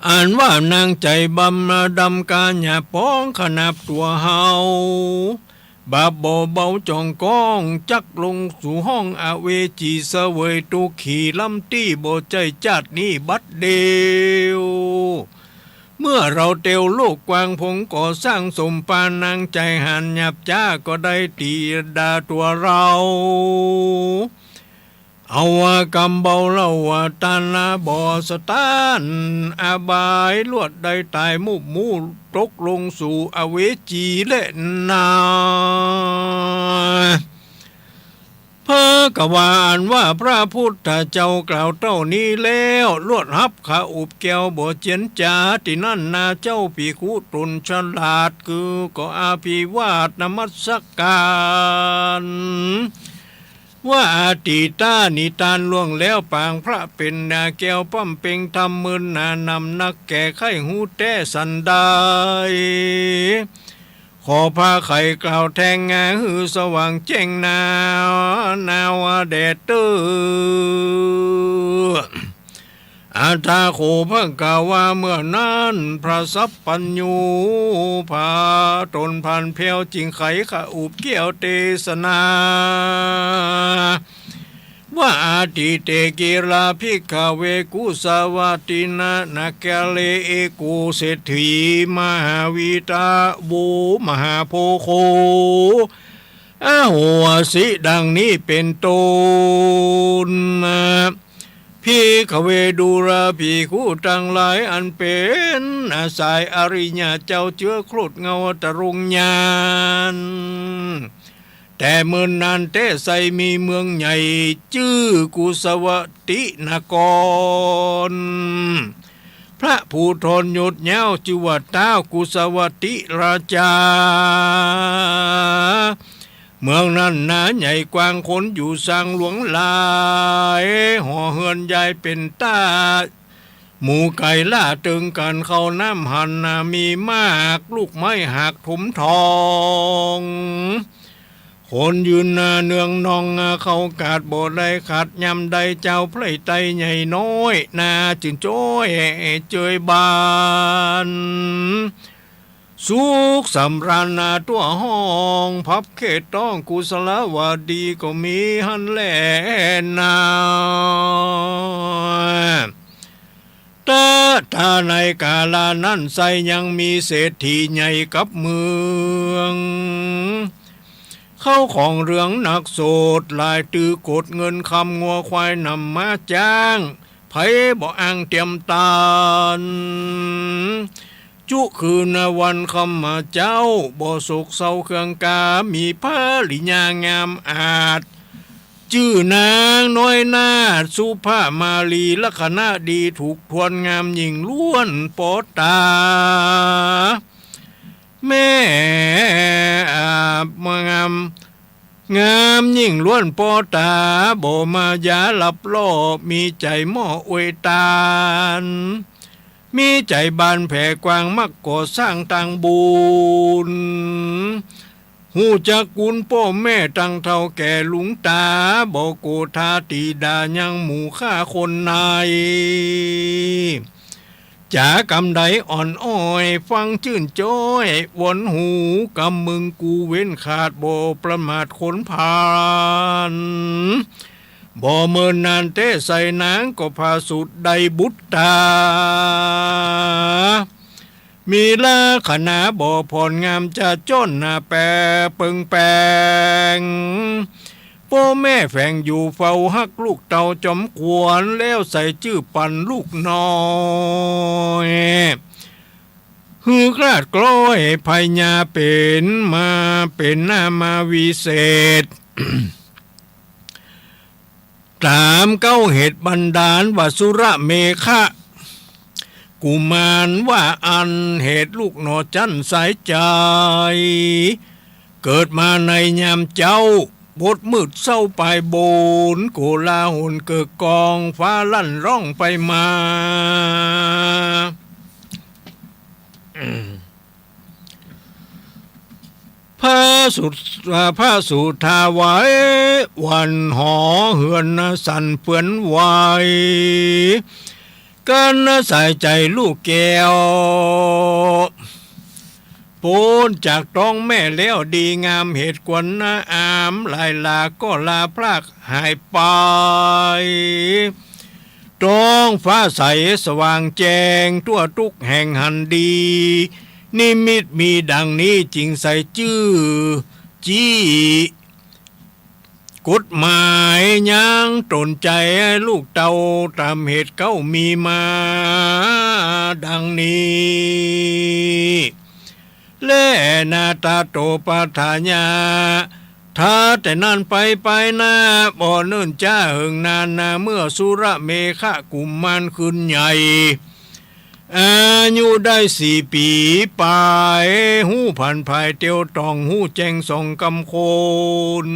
อันว่านางใจ๋บำดำก๋าหยาบป๋อง ขนาบตั๋วเฮา บาปบ่เบาจ่องก้อง จักลงสู่ห้องอเวจี เสวยตุ๊กขีล้ำตี้ บ่ใจ้จาตินี้บัดเดียว เมื่อเราเตียวโลกกว้าง พงก่อสร้างสมปาน นางใจ๋หันหยาบจ๊า ก็ได้ตี๋ด่าตั๋วเรา เอาว่ากำเบาเล่าว่า ต้านนาบ่สะต๊าน อบายลวดได้ต๋ายมุบมู่ ตกลงสู่อเวจีแลนา พระกวาอันว่าพระพุทธเจ้ากล่าวเต้านี้แล้ว ลวดฮับขะอุบแก้วบ่เจียนจ๋า ตี้นั้นนาเจ้าภิกขุต๋นฉลาด คือก็อภิวาทนมัสก๋าน ว่าอตีตานิตานล่วงแล้วปางพระเป๋นนาแก้วป้ำเป็งธรรม เมินหนานำนักแก่ใค่ฮู้แต๊สันใด ขอพระไขกล่าวแทงงาหื้อสว่างแจ้งนา นาวาแด่เต๊อ อัฏฐะโข พระกวา เมื่อนั้นพระสัพพัญญู พระต๋นผ่านแผ้วจึงไขขะอุบแก้วเตสนา ว่า อตีเต กิรา ภิกขะเว กุสวะตินะ นาแกเล เอโก เศรษฐี มหาวีตะโว มหาโภโค อโหสิ ดังนี้เป๋นต้น ภิกขะเว ดูราภิกขุตังหลาย อันเป๋นสายอริยะเจ้าเจื้อโคตรเงาตรงญาณ แต่เมินนานแต๊ไซมีเมืองใหญ่จื้อกุสวตินคร พระผู้ทรยศยาวจื้อว่าต๊าวกุสวติราชา เมืองนั้นนาใหญ่กว้างคนอยู่ซางหลวงหลาย หอเฮือนยายเป๋นต้า หมู่ไก่ล่าเติงกั๋นเข้าน้ำหันนามีมาก ลูกไม้หักถมทอง คนยืนนาเนืองนองเข้ากาดบ่ได้ขาดยามใด จาวไพร่ไตใหญ่น้อยนาจื้นจ้อยเจยบาน สุขสำราญนาตั้วห้อง พับเขตต้องกุสลาวดีก็มีหั้นแลนา ตะ ตาในกาลานั้นไซยังมีเศรษฐีใหญ่กับเมือง เข้าของเหลืองหนักโสดหลาย ตือโกดเงินคำงัวควายนำม้าจ๊าง ใผบ่อ้างเตียมตาน จุคืนวันค่ำเจ้า บ่โศกเศร้าเคืองกา มีภริยางามอาจ จื้อนางน้อยนาถสุภมาลี ลักษณะดีถูกทวน งามยิ่งล้วนปอต๋า แม่ อ่า งาม งามยิ่งล้วนปอต๋า บ่มายาหลับล่อ มีใจ๋เหมาะอวยตาน มีใจ๋บานแผ่กว้าง มักก่อสร้างตางบุญ ฮู้จักกุณป้อแม่ตังเฒ่าแก่ลุงต๋า บ่โกธาติด่ายังหมู่ข้าคนใน จ๋ากำใดอ่อนอ้อยฟังจื้นจ้อย หวนหูกำมึงกูเว้นขาด บ่ประมาทคนผ่าน บ่เมินนานแต๊ไซนางก็ผาสุดได้บุตรต๋า มีลักษณะบ่ผ่อนงามจะจ้อนหน้าแปเปิงแปง ป้อแม่แฝงอยู่เฝ้าฮักลูกเต้าจอมขวัญ แล้วใส่จื้อปั๋นลูกน้อย หื้อคลาดกล้อยพญาเป๋นมาเป๋นนามาวิเศษ ต๋ามเก๊าเหตุบันดาลว่าสุรเมขะ กุมารว่าอั้น เหตุลูกหน่อจั้นสายใจ๋ เกิดมาในยามเจ๊า บดมืดเซ้าปายบุญ โกลาหลเกิกกอง ฟ้าลั่นร้องไปมา พระสุ พระสุธาไหวหวั่นหอเฮือนสั่นเฟือนไหว กันสายใจ๋ลูกแก้ว ป๊นจากต๊องแม่แล้วดีงาม เหตุควรนะอามหลายหลาก็ลาพรากหายไป ต๊องฟ้าใสสว่างแจ้ง ตั้วตุ๊กแห่งหันดี นิมิตมีดังนี้ จึงใส่จื้อ จี้ กฎหมายยังต๋นใจ๋ลูกเต้า ต๋ามเหตุเก๊ามีมาดังนี้ และนาตาโตปัฏฐายะ ถ้าแต่นั้นไป ไปนา บ่เนิ่นจ๊าเหิงนานนา เมื่อสุรเมขกุมารขึ้นใหญ่ อายุได้สี่ปี๋ป๋าย ฮู้ผันผายเตียวต่อง ฮู้แจ้งส่องกำคน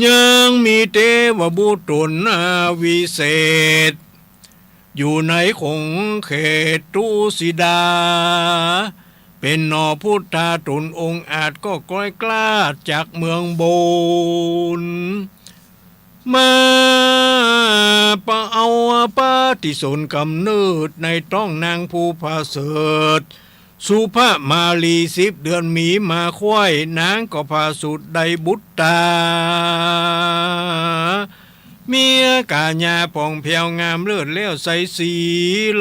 ยังมีเตวบุตรต๋นวิเศษ อยู่ในขงเขตตุสิดา เป๋นหน่อพุทธาต๋นองอาจ ก็คล้อยคลาดจากเมืองบน มาปะเอาปฏิสนธิ์กำเนิดในต๊องนางผู้ผาเสริฐ สุภมาลี สิบเดือนมีมาควย นางก็ผาสุดได้บุตรต๋า มีก๋ายาผ่องแผ้วงามเลิศแล้วใสสี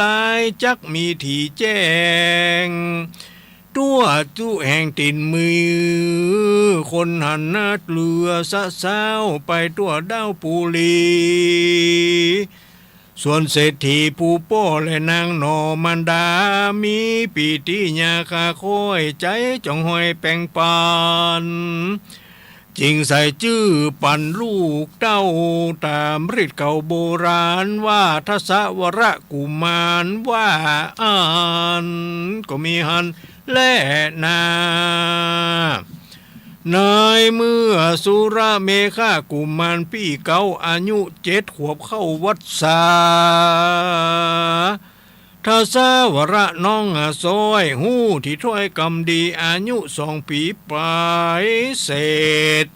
ลาย จักมีถี่แจ้ง ทั่วจุแห่งตี๋นมือ คนหันเหลือสะเซ้าไปทั่วดาวปุรี ส่วนเศรษฐีผู้ป้อและนางหน่อมารดา มีปีติยาคาคอย ใจ๋จ๋องฮอยแป๋งปัน จึงใส่จื้อปันลูกเต้า ต๋ามฤทธิ์เก่าโบราณว่า ทศวรกุมารว่าอั้น ก็มีหั้นแลนา ในเมื่อสุรเมขกุมารปี้เก๊า อายุเจ็ดขวบเข้าวัสสา ทศวรน้องซ้อย ฮู้ถี่ถ้อยกำดี อายุสองปี๋ป๋ายเศษ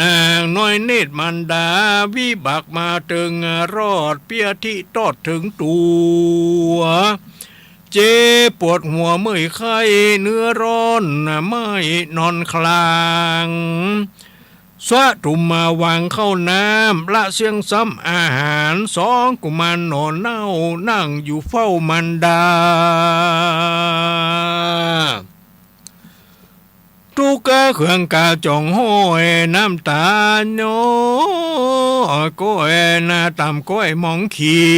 นางน้อยเนตรมารดา วิบักมาเติงรอด เปี้ยทิตอดเถิงตั๋ว เจ็บปวดหัวเมื่อยไข้ เนื้อร้อนไม้นอนคลาง สะถุมมาวางข้าวน้ำ ละเสี้ยงซ้ำอาหาร สองกุมารหน่อเน่า นั่งอยู่เฝ้ามารดา ตุ๊กเคืองกาจ๋องฮ้อย น้ำต๋าย้อยก้อยนา ต๋ามก้อยมองขี่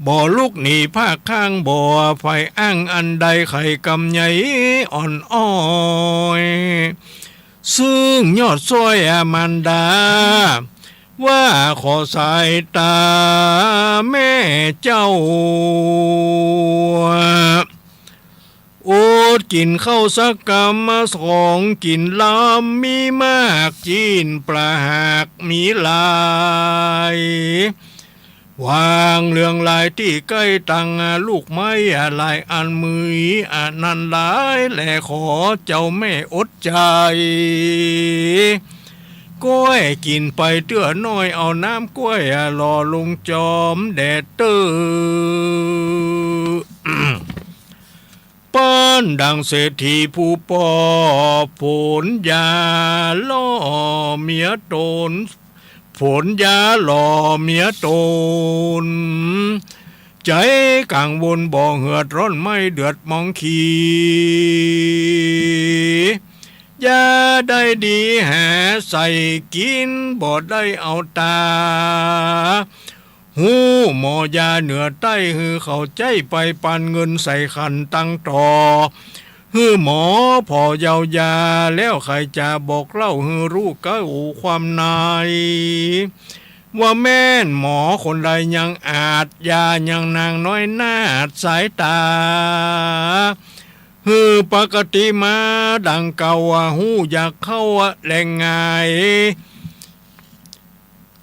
บ่ลุกหนีภาคข้าง บ่ใฝ่อ้างอันใด ไขกำใยอ่อนอ้อย ซึ่งยอดซ้อยอามารดา ว่าขอสายต๋าแม่เจ้า อดกิ๋นข้าวสักกำ ของกิ๋นลำมีมาก จีนปลาหากมีหลาย วางเรืองลายตี้ใก้ตัง ลูกไม้หลายอัน มีอันนั้นหลายแล ขอเจ้าแม่อดใจ๋ ก้อยกิ๋นไปเตื้อน้อย เอาน้ำก้อยหล่อลงจอมแด่เต๊อะ ปันดังเศรษฐีผู้ป้อ ผลยาหล่อเมียต๋น ผลยาหล่อเมียต๋น ใจ๋กังวลบ่เหือดร้อน ไม่เดือดมองขี่ ยาได้ดีหาใส่กิ๋น บ่ได้เอาต๋า ฮู้หมอยาเหนือใต้ หื้อเขาใจ๊ไปปานเงินใส่ขันตังต่อ หื้อหมอผ่อเยาวยา แล้วใค่จะบอกเล่า หื้อฮู้เก๊าความใน ว่าแม่นหมอคนใดยังอาจ ยายังนางน้อยนาดสายต๋า หื้อปกติมาดังเก่า ฮู้อยากเข้าแหล่งไง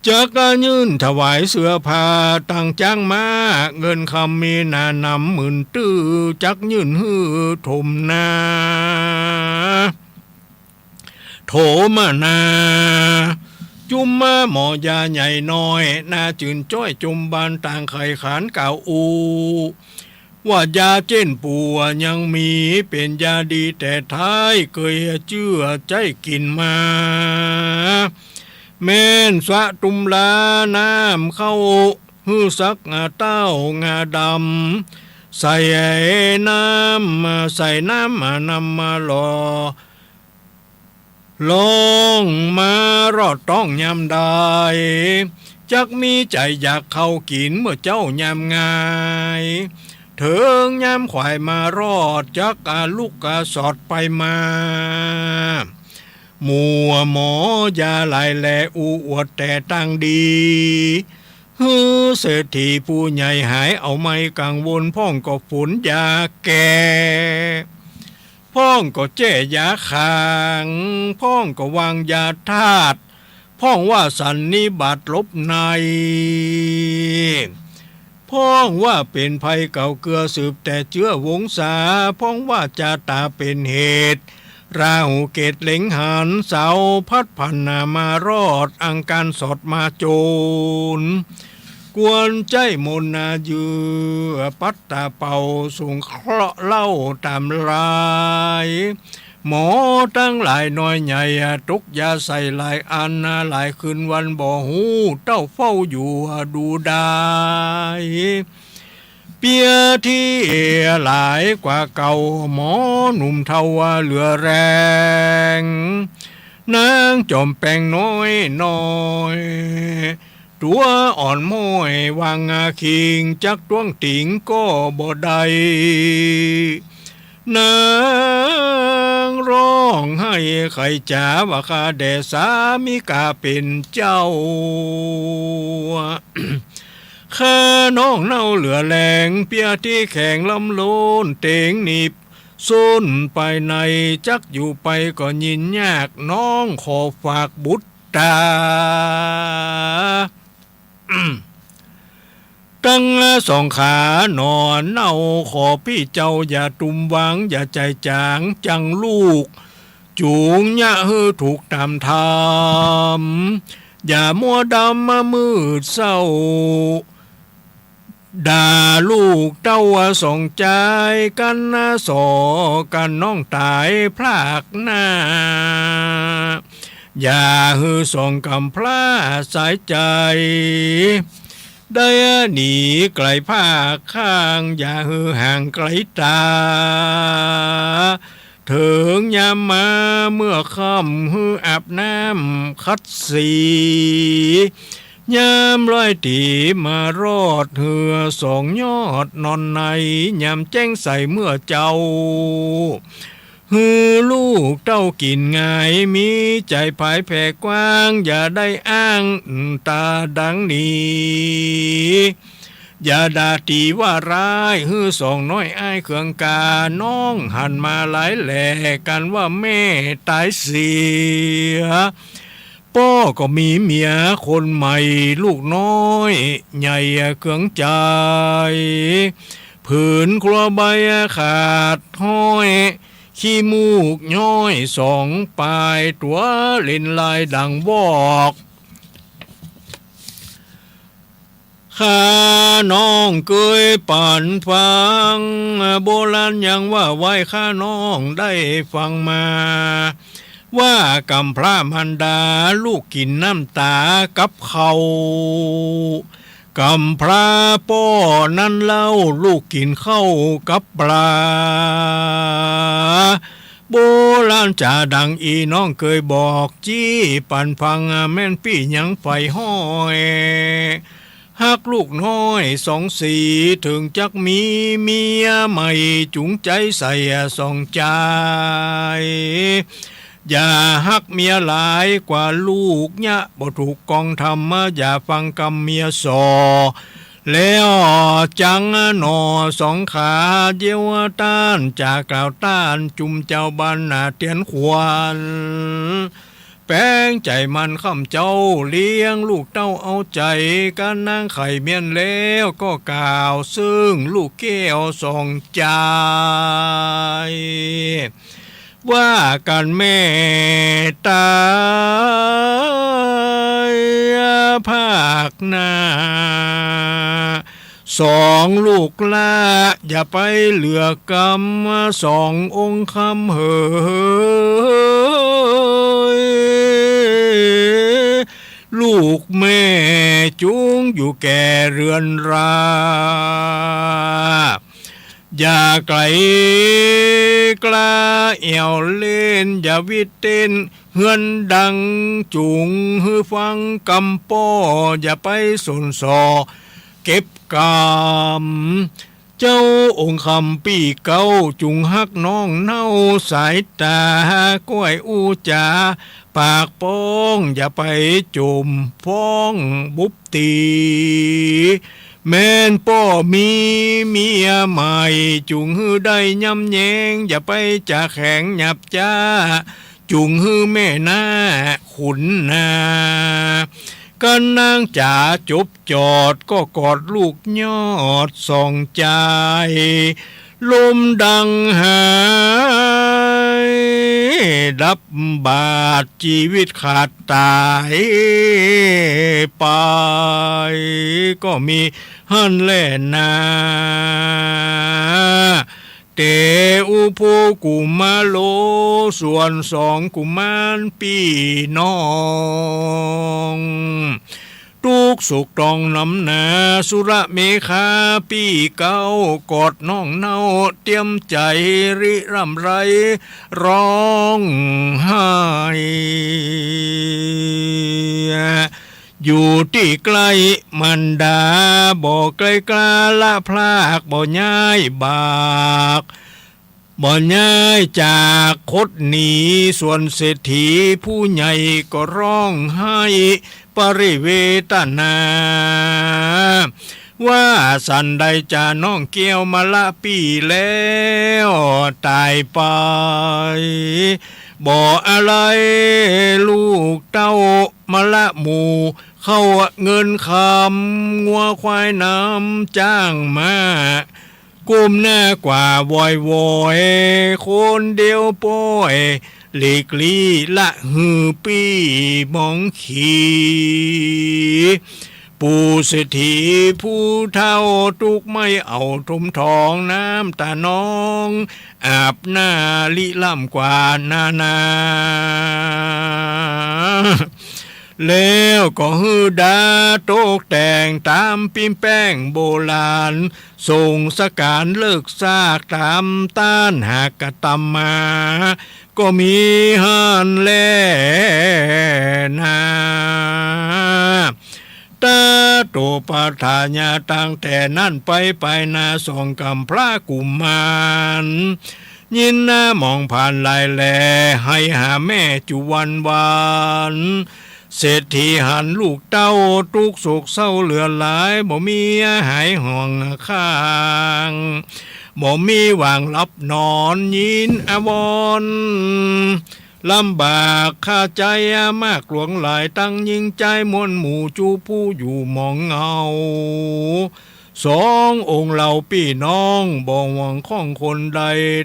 จักยื่นถวายเสื้อผ้าตังจ๊างม้า เงินคำมีหนานำหมื่นตื้อ จักยื่นหื้อถมนา โถมนา จุมมาหมอยาใหญ่น้อย นาจื่นจ้อยจมบานต่างไขขานกล่าวอู้ ว่ายาเจ้นปัวยังมี เป๋นยาดีแต่ท้าย เกยเจื้อใจ๊กิ๋นมา แม่นสะตุมลาน้ำเข้า หื้อสักงาเต้างาดำ ใส่น้ำ ใส่น้ำนำมาหล่อ ลองมารอดต๊องยามใด จักมีใจ๋อยากเข้ากิ๋นเมื่อเจ๊ายามงาย เถิงยามขวายมารอด จักอาลุกอาสอดไปมา หมู่หมอยาหลายแล อู้อวดแต่ตางดี หื้อเศรษฐีผู้ใหญ่หาย เอาไม้กังวล พ่องก็ฝนยาแก้ พ่องก็แจ้ยาขาง พ่องก็วางยาธาตุ พ่องว่าสันนิบาตหลบใน พ่องว่าเป๋นภัยเก่าเกือสืบแต่เจื้อวงศา พ่องว่าจาต๋าเป๋นเหตุ ราหูเกตุเล็งหัน เสาร์พัดผ่านหน้ามารอด อังคารสอดมาโจร ควรใจ๊มนต์นาเยื่อ ปัดเป่าสงเคราะห์เล่าต๋ามลาย หมอตังหลายน้อยใหญ่ ตกยาใส่หลายอัน หลายคืนวันบ่ฮู้ เต้าเฝ้าอยู่ดูดาย เปี้ยที่หลายกว่าเก่า หมอหนุ่มเฒ่าเหลือแรง นางจอมแปงน้อยน้อย ตั๋วอ่อนม้อยวางงาคิง จักต้วงติงก็บ่ได้ นางฮ้องไห้ไขจ๋าว่า ข้าแด่สามิกาเป๋นเจ้า ข้าน้องเน่าเหลือแรง เปี้ยที่แข็งล้ำล้น เต็งหนีบส้นไปใน จักอยู่ไปก็ยินยาก น้องขอฝากบุตรต๋า ตังสองขาหน่อเน่า ขอปี้เจ้าอย่าตุ้มวาง อย่าใจ๋จ๋าง จังลูกจุ๋งเยียะหื้อถูกต๋ามธรรม อย่ามัวดำมืดเศร้า ด่าลูกเต้าสองจาย กั๋นสอกั๋นน้องต๋ายพรากหน้า อย่าหื้อสองกำพร้าสายใจ๋ ได้หนีไก๋ภาคข้าง อย่าหื้อห่างไก๋ต๋า เถิงยามมาเมื่อค่ำ หื้ออาบน้ำขัดสี ยามร้อยตี๋มารอด หื้อสองยอดนอนใน ยามแจ้งใสเมื่อเจ๊า หื้อลูกเต้ากิ๋นง่าย มีใจ๋ผายแผ่กว้าง อย่าได้อ้างต๋าดังนี้ อย่าด่าตี๋ว่าร้าย หื้อสองน้อยอ้ายเคืองกา น้องหันมาหลายแหล่ กั๋นว่าแม่ต๋ายเสีย ป้อก็มีเมียคนใหม่ ลูกน้อยใหญ่เคืองใจ๋ ผืนครัวใบขาดห้อย ขี้มูกย้อยสองปาย ตั๋วเล่นลายดังวอก ข้าน้องเกยปันฟัง โบราณยังว่าไว้ ข้าน้องได้ฟังมา ว่ากำพร้ามารดา ลูกกิ๋นน้ำต๋ากับข้าว กำพร้าป้อนั้นเล่า ลูกกิ๋นข้าวกับป๋า โบราณจ๋าดังอี้น้องเกยบอก จี้ปันฟัง แม่นปี้ยังใฝ่ฮ้อย ฮักลูกน้อยสองสี เถิงจักมีเมียใหม่ จุ๋งใจ๋ใส่สองจาย อย่าฮักเมียหลายกว่าลูกเยียะ บ่ถูกกองธรรม อย่าฟังกำเมียส่อ แล้วจังหน่อสองขา เยียวต้านจ๋ากล่าวต้าน จุมเจ้าบ้านหน้าเตียนขวัญ แป๋งใจ๋มันค่ำเจ๊า เลี้ยงลูกเต้าเอาใจ๋ กั๋นนางไข่เมียนแล้ว ก็กล่าวเซิ่งลูกแก้วสองจาย ว่ากั๋นแม่ต๋ายภาคหน้า สองลูกหล้าอย่าไปเหลือกำ สององค์คำเหย ลูกแม่จุ๋งอยู่แก่เฮือนรา อย่าไก๋กล้าแอ่วเล่น อย่าวิดเต้นเฮือนดัง จุ๋งหื้อฟังกำป้อ อย่าไปสนส่อเก็บกำ เจ้าองค์คำปี้เก๊า จุ่งฮักน้องเนา สายต๋าก้อยอู้จ๋า ปากป้องอย่าไปจ่มฟ้องบุบตี๋ แม้นป้อมีเมียใหม่ จุ่งหื้อได้ย้ำแย้ง อย่าไปจ๋าแข็งหยาบจ๊า จุ่งหื้อแม่หน้าขุนนา กั๋นนางจ๋าจบจอด ก็กอดลูกยอดสองจาย ลมดังหายดับบาด จีวิตขาดต๋ายไป ก็มีหั้นแลนา เตอุโภกุมาโล ส่วนสองกุมารปี้น้อง ตุ๊กข์สุขต้องนำหนา สุรเมขะปี้เก๊า กอดน้องเนา เตียมใจ๋ริร่ำไร ร้องไห้ อยู่ตี้ใก้มารดา บ่ใก้กล้าละพราก บ่ย้ายบาก บ่ย้ายจากคดหนี ส่วนเศรษฐีผู้ใหญ่ก็ร้องไห้ปริเวทนา ว่าสันใดจาน้องแก้วมาละปี้แล้วต๋ายไป บ่อาลัยลูกเต้ามาละหมู่ เข้าเงินคำงัวควายน้ำจ้างม้า ก้มหน้ากว่าวอยๆ คนเดียวป้อย หลีกลี้ละหื้อปี้มองขี ปู่เศรษฐีผู้เฒ่า ตุ๊กข์ไม่เอาถมถอง น้ำต๋านองอาบหน้าริร่ำกว่านานา แล้วก็หื้อดาตกแต่งต๋ามปิ๊มแป้งโบราณ ส่งสการเลิกซากต๋ามต้านหากกระตำมา ก็มีหั้นแลนา ตาโตปทาญา ตั้งแต่นั้นไป ไปนาสองกำพระกุมาร ยินนาหมองผ่านหลายแล ไห้หาแม่จุวันวัน เศรษฐีหันลูกเต้า ตุ๊กข์โศกเศร้าเหลือหลาย บ่มีหายห่วงข้าง บ่มีหว่างหลับนอน ยินอาวรณ์ลำบากคาใจ๋มากหลวงหลาย ตังหญิงจายมวลหมู่ จุผู้อยู่หมองเงา สององค์เหล่าปี้น้อง บ่ห่วงของคนใด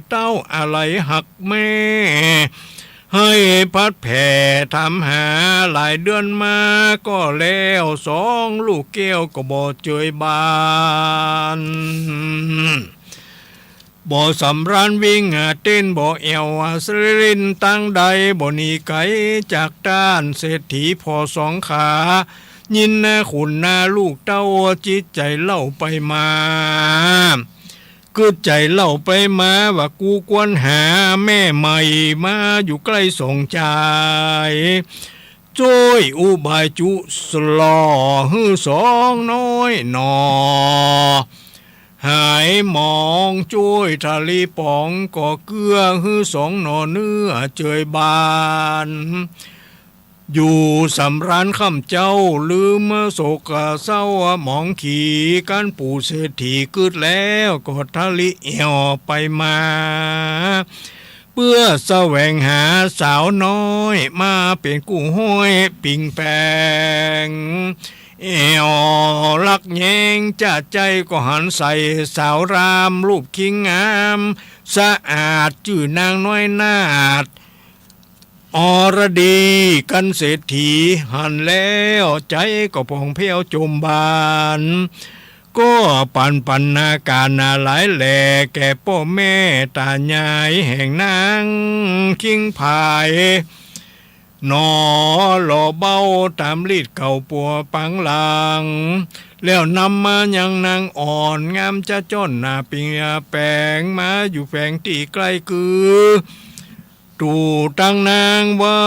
เต้าอาลัยฮักแม่ ไห้พัดแผ่ถามหาหลายเดือนมา ก็แล้วสองลูกแก้วก็บ่เจยบาน บ่สำราญวิ่งเต้น บ่แอ่วสะริ้นตางใด บ่หนีไก๋จากต้านเศรษฐีผ่อสองขา ยินนาขุนนาลูกเต้า จิตใจ๋เล่าไปมา กึ๊ดใจ๋เล่าไปมาว่า กูควรหาแม่ใหม่มาอยู่ใก้สองจาย จ้วยอุบายจุสะหล่อหื้อสองน้อยหน่อ หายหมอง จ้วยทะลีป๋อง ก่อเกื้อหื้อสองหน่อเนื้อเจยบาน อยู่สำราญค่ำเจ๊า ลืมโศกเศร้าหมองขี กั๋นปู่เศรษฐีกึ๊ดแล้ว ก็ทะลีแอ่วไปมา เปื้อแสวงหาสาวน้อย มาเป๋นกู้ฮ้อยปิงแป๋ง แอ่วฮักแย้งจ๊าใจ๊ ก็หันใส่สาวราม รูปคิงงามสะอาด จื้อนางน้อยนาฏ อรดี กั๋นเศรษฐีหันแล้ว ใจ๋ก็ผ่องแผ้วจมบาน ก็ปันปันนาการนาหลายแหล่ แก่ป้อแม่ต๋ายายแห่งนางคิงผาย หนอหล่อเบ้าต๋ามลีดเก่าปัวปังหลัง แล้วนำมายังนางอ่อนงามจ๊ะจ้อนนาปิงแป๋ง มาอยู่แฝงตี้ใก้กือ ตู่ตังนางไว้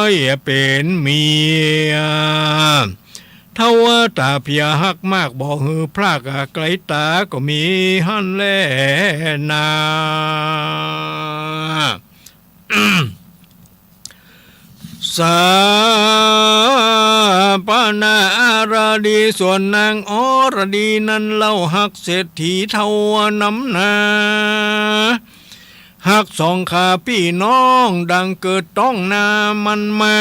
เป๋นเมีย เฒ่าต๋าเผียฮักมาก บ่หื้อพรากไกลต๋าก็มีหั้นแลนา สาปนาอรดี ส่วนนางอรดีนั้นเล่าฮักเศรษฐีเฒ่านำนา ฮักสองข้าปี้น้องดังเกิดต๊องนามันมา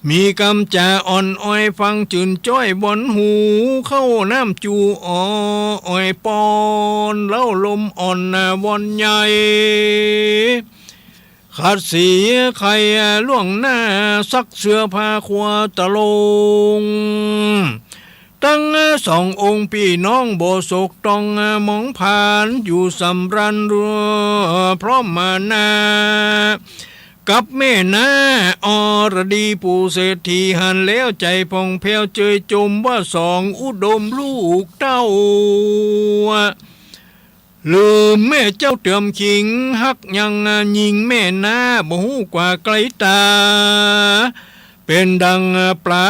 มีกำจ๋าอ่อนอ้อยฟังจื้นจ้อยบ่อนหู เข้าน้ำจู่อ่ออ้อยปอน เล้าลมอ่อนนาบ่อนใหญ่ ขัดสีไข่ล่วงหน้า ซักเสื้อผ้าครัวตะลง ตึงสององค์ปี้น้องบ่โศกต้องหมองผ่าน อยู่สำราญเรือพร้อมมานา กับแม่นาอรดี ปู่เศรษฐีหันแล้วใจ๋ผ่องแผ้วเจยจมว่าสองอุดมลูกเต้า ลืมแม่เจ้าเติมขิง ฮักยังหญิงแม่นาบ่ฮู้กว่าไกลต๋า เป๋นดังป๋า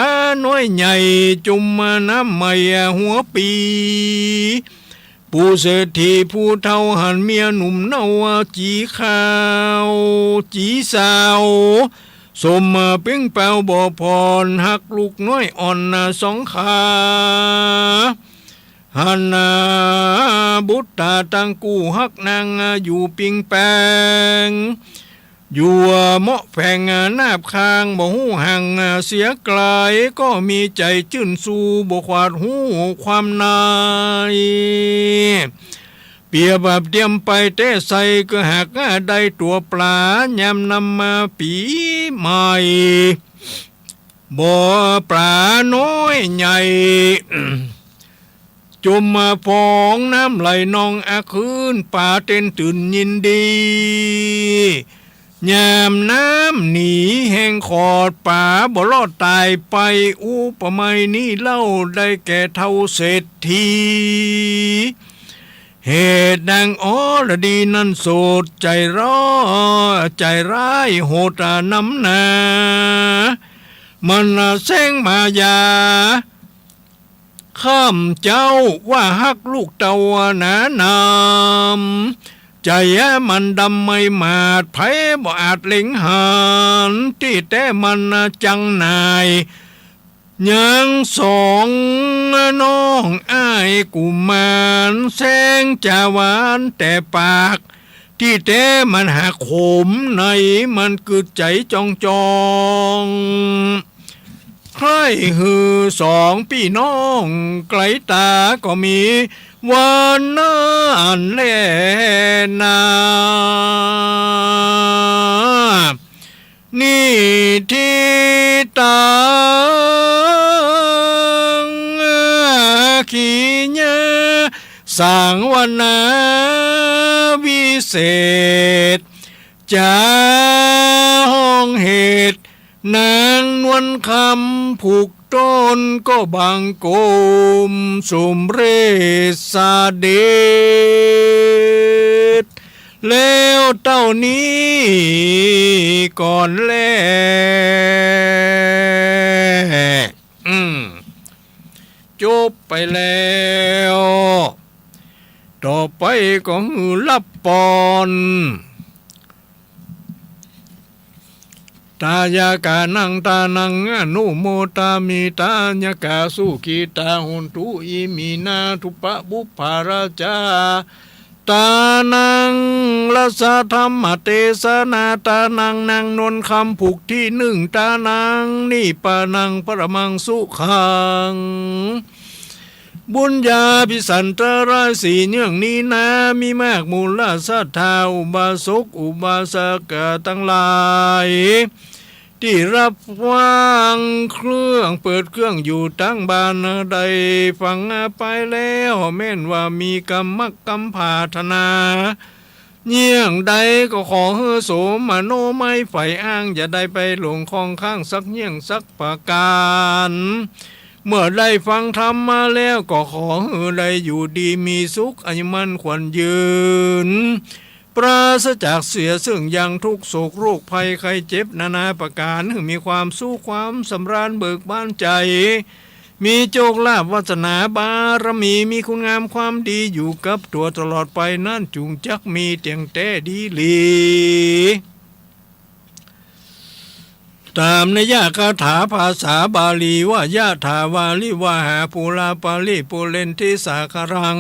น้อยใหญ่ จมน้ำใหม่หัวปี ปู่เศรษฐีผู้เฒ่าหันเมียหนุ่มเนาจีขาว จีสาว สมเป๋งเปาบ่ผ่อน ฮักลูกน้อยอ่อนสองข้า หันนาบุตรต๋าตังกู้ ฮักนางอยู่ปิงแปง อยู่เหมาะแผงนาบคาง บ่ฮู้ห่างเสียไกล ก็มีใจ๋จื้นสู้ บ่ขวาดฮู้ความใน เปรียบเตรียมไปแต๊ใส่ ก็หากได้ตั๋วป๋ายามนำมาปี๋ใหม่ บ่ป๋าน้อยใหญ่ จมมาฟองน้ำไหลนองอาคืน ป๋าเต้นตื่นยินดี ยามน้ำหนีแห้งขอด ป๋าบ่รอดต๋ายไป อุปไมยนี้เล่าได้แก่เฒ่าเศรษฐี เหตุนางอรดีนั้นโสดใจ๋ร้อ ใจ๋ร้ายโหดนำนา มันแสงมายา ข้ามเจ้าว่าฮักลูกเต้าหนานำ ใจ๋มันดำไม่หมาด ใผบ่อาจเล็งหัน ตี้แต๊มันจังหน่าย ยังสองน้องอ้ายกุมารแสงจ๋าหวานแต่ปาก ตี้แต๊มันหักขมใน มันกึ๊ดใจ๋จองจอง ใคร่หื้อสองปี้น้องไกลต๋าก็มีวันนั้นแลนา นิทธิตัง ขีญาสังวนาวิเศษ จ๋าห้องเหตุ นางนวลคำผูกต้นก็บังคมสมเร็จเสด็จ แล้วเต้านี้ก่อนแล อืม จบไปแล้ว ต่อไปก็หื้อฮับปอน ทายกานังทานังอนุโมทามิ ทายกาสุขิตา หนตุ อิมินา ปุพพะปุพพาราจา ทานัง รัสสะธัมมเตสนา ทานัง นางนวลคำผูกตี้นึ่ง ทานัง นิพพานัง ปรมังสุขัง บุญญาภิสันทะราศีเยื่องนี้นา มีมากมูลศรัทธา อุบาสกอุบาสิกาตังหลาย ตี้ฮับฟังเครื่องเปิดเครื่องอยู่ตังบ้าน ได้ฟังไปแล้ว แม่นว่ามีกำมักกำผาถนา เยื่องใดก็ขอหื้อสมมโนมัยใฝ่อ้าง อย่าได้ไปหลงข้องข้างสักเยื่องสักประก๋าน เมื่อได้ฟังธรรมมาแล้วก็ขอหื้อได้อยู่ดีมีสุข อายุมั่นขวัญยืน ปราศจากเสียซึ่งอย่างทุกข์โศกโรคภัยไข้เจ็บนานาประก๋าน หื้อมีความสุขความสำราญเบิกบานใจ๋ มีโชคลาภวาสนาบารมี มีคุณงามความดีอยู่กับตั๋วตลอดไปนั้น จุ่งจักมีเตี้ยงแต๊ดีหลี ต๋ามนัยยะคาถาภาษาบาลีว่า ยะถาวาริวหาปูราปาริปูเรนติสาคารัง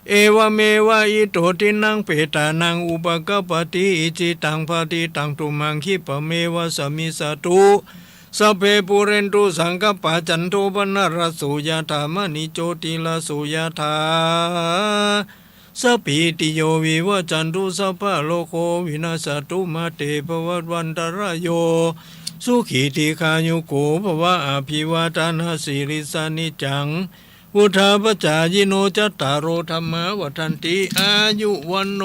เอวะเมวะอิโตทินนังเปตานังอุปะกัปปะติ อิจฉิตังปัตถิตังตุมหังคิปะเมวะสะมิชฌะตุ สัพเพปูเรนตุสังกัปปา จันโทปะนะระโสยะถามะณิโชติระโสยะถา สัพพีติโยวิวัชชันตุ สัพพะโรโควินัสสะตุ มาเตภวัตวันตะราโย สุขีทีฆายุโกภวะ อภิวาทะนะสีลิสสะนิจจัง วุฑฒาปะจายิโน จัตตาโรธัมมาวัฑฒันติ อายุวัณโณ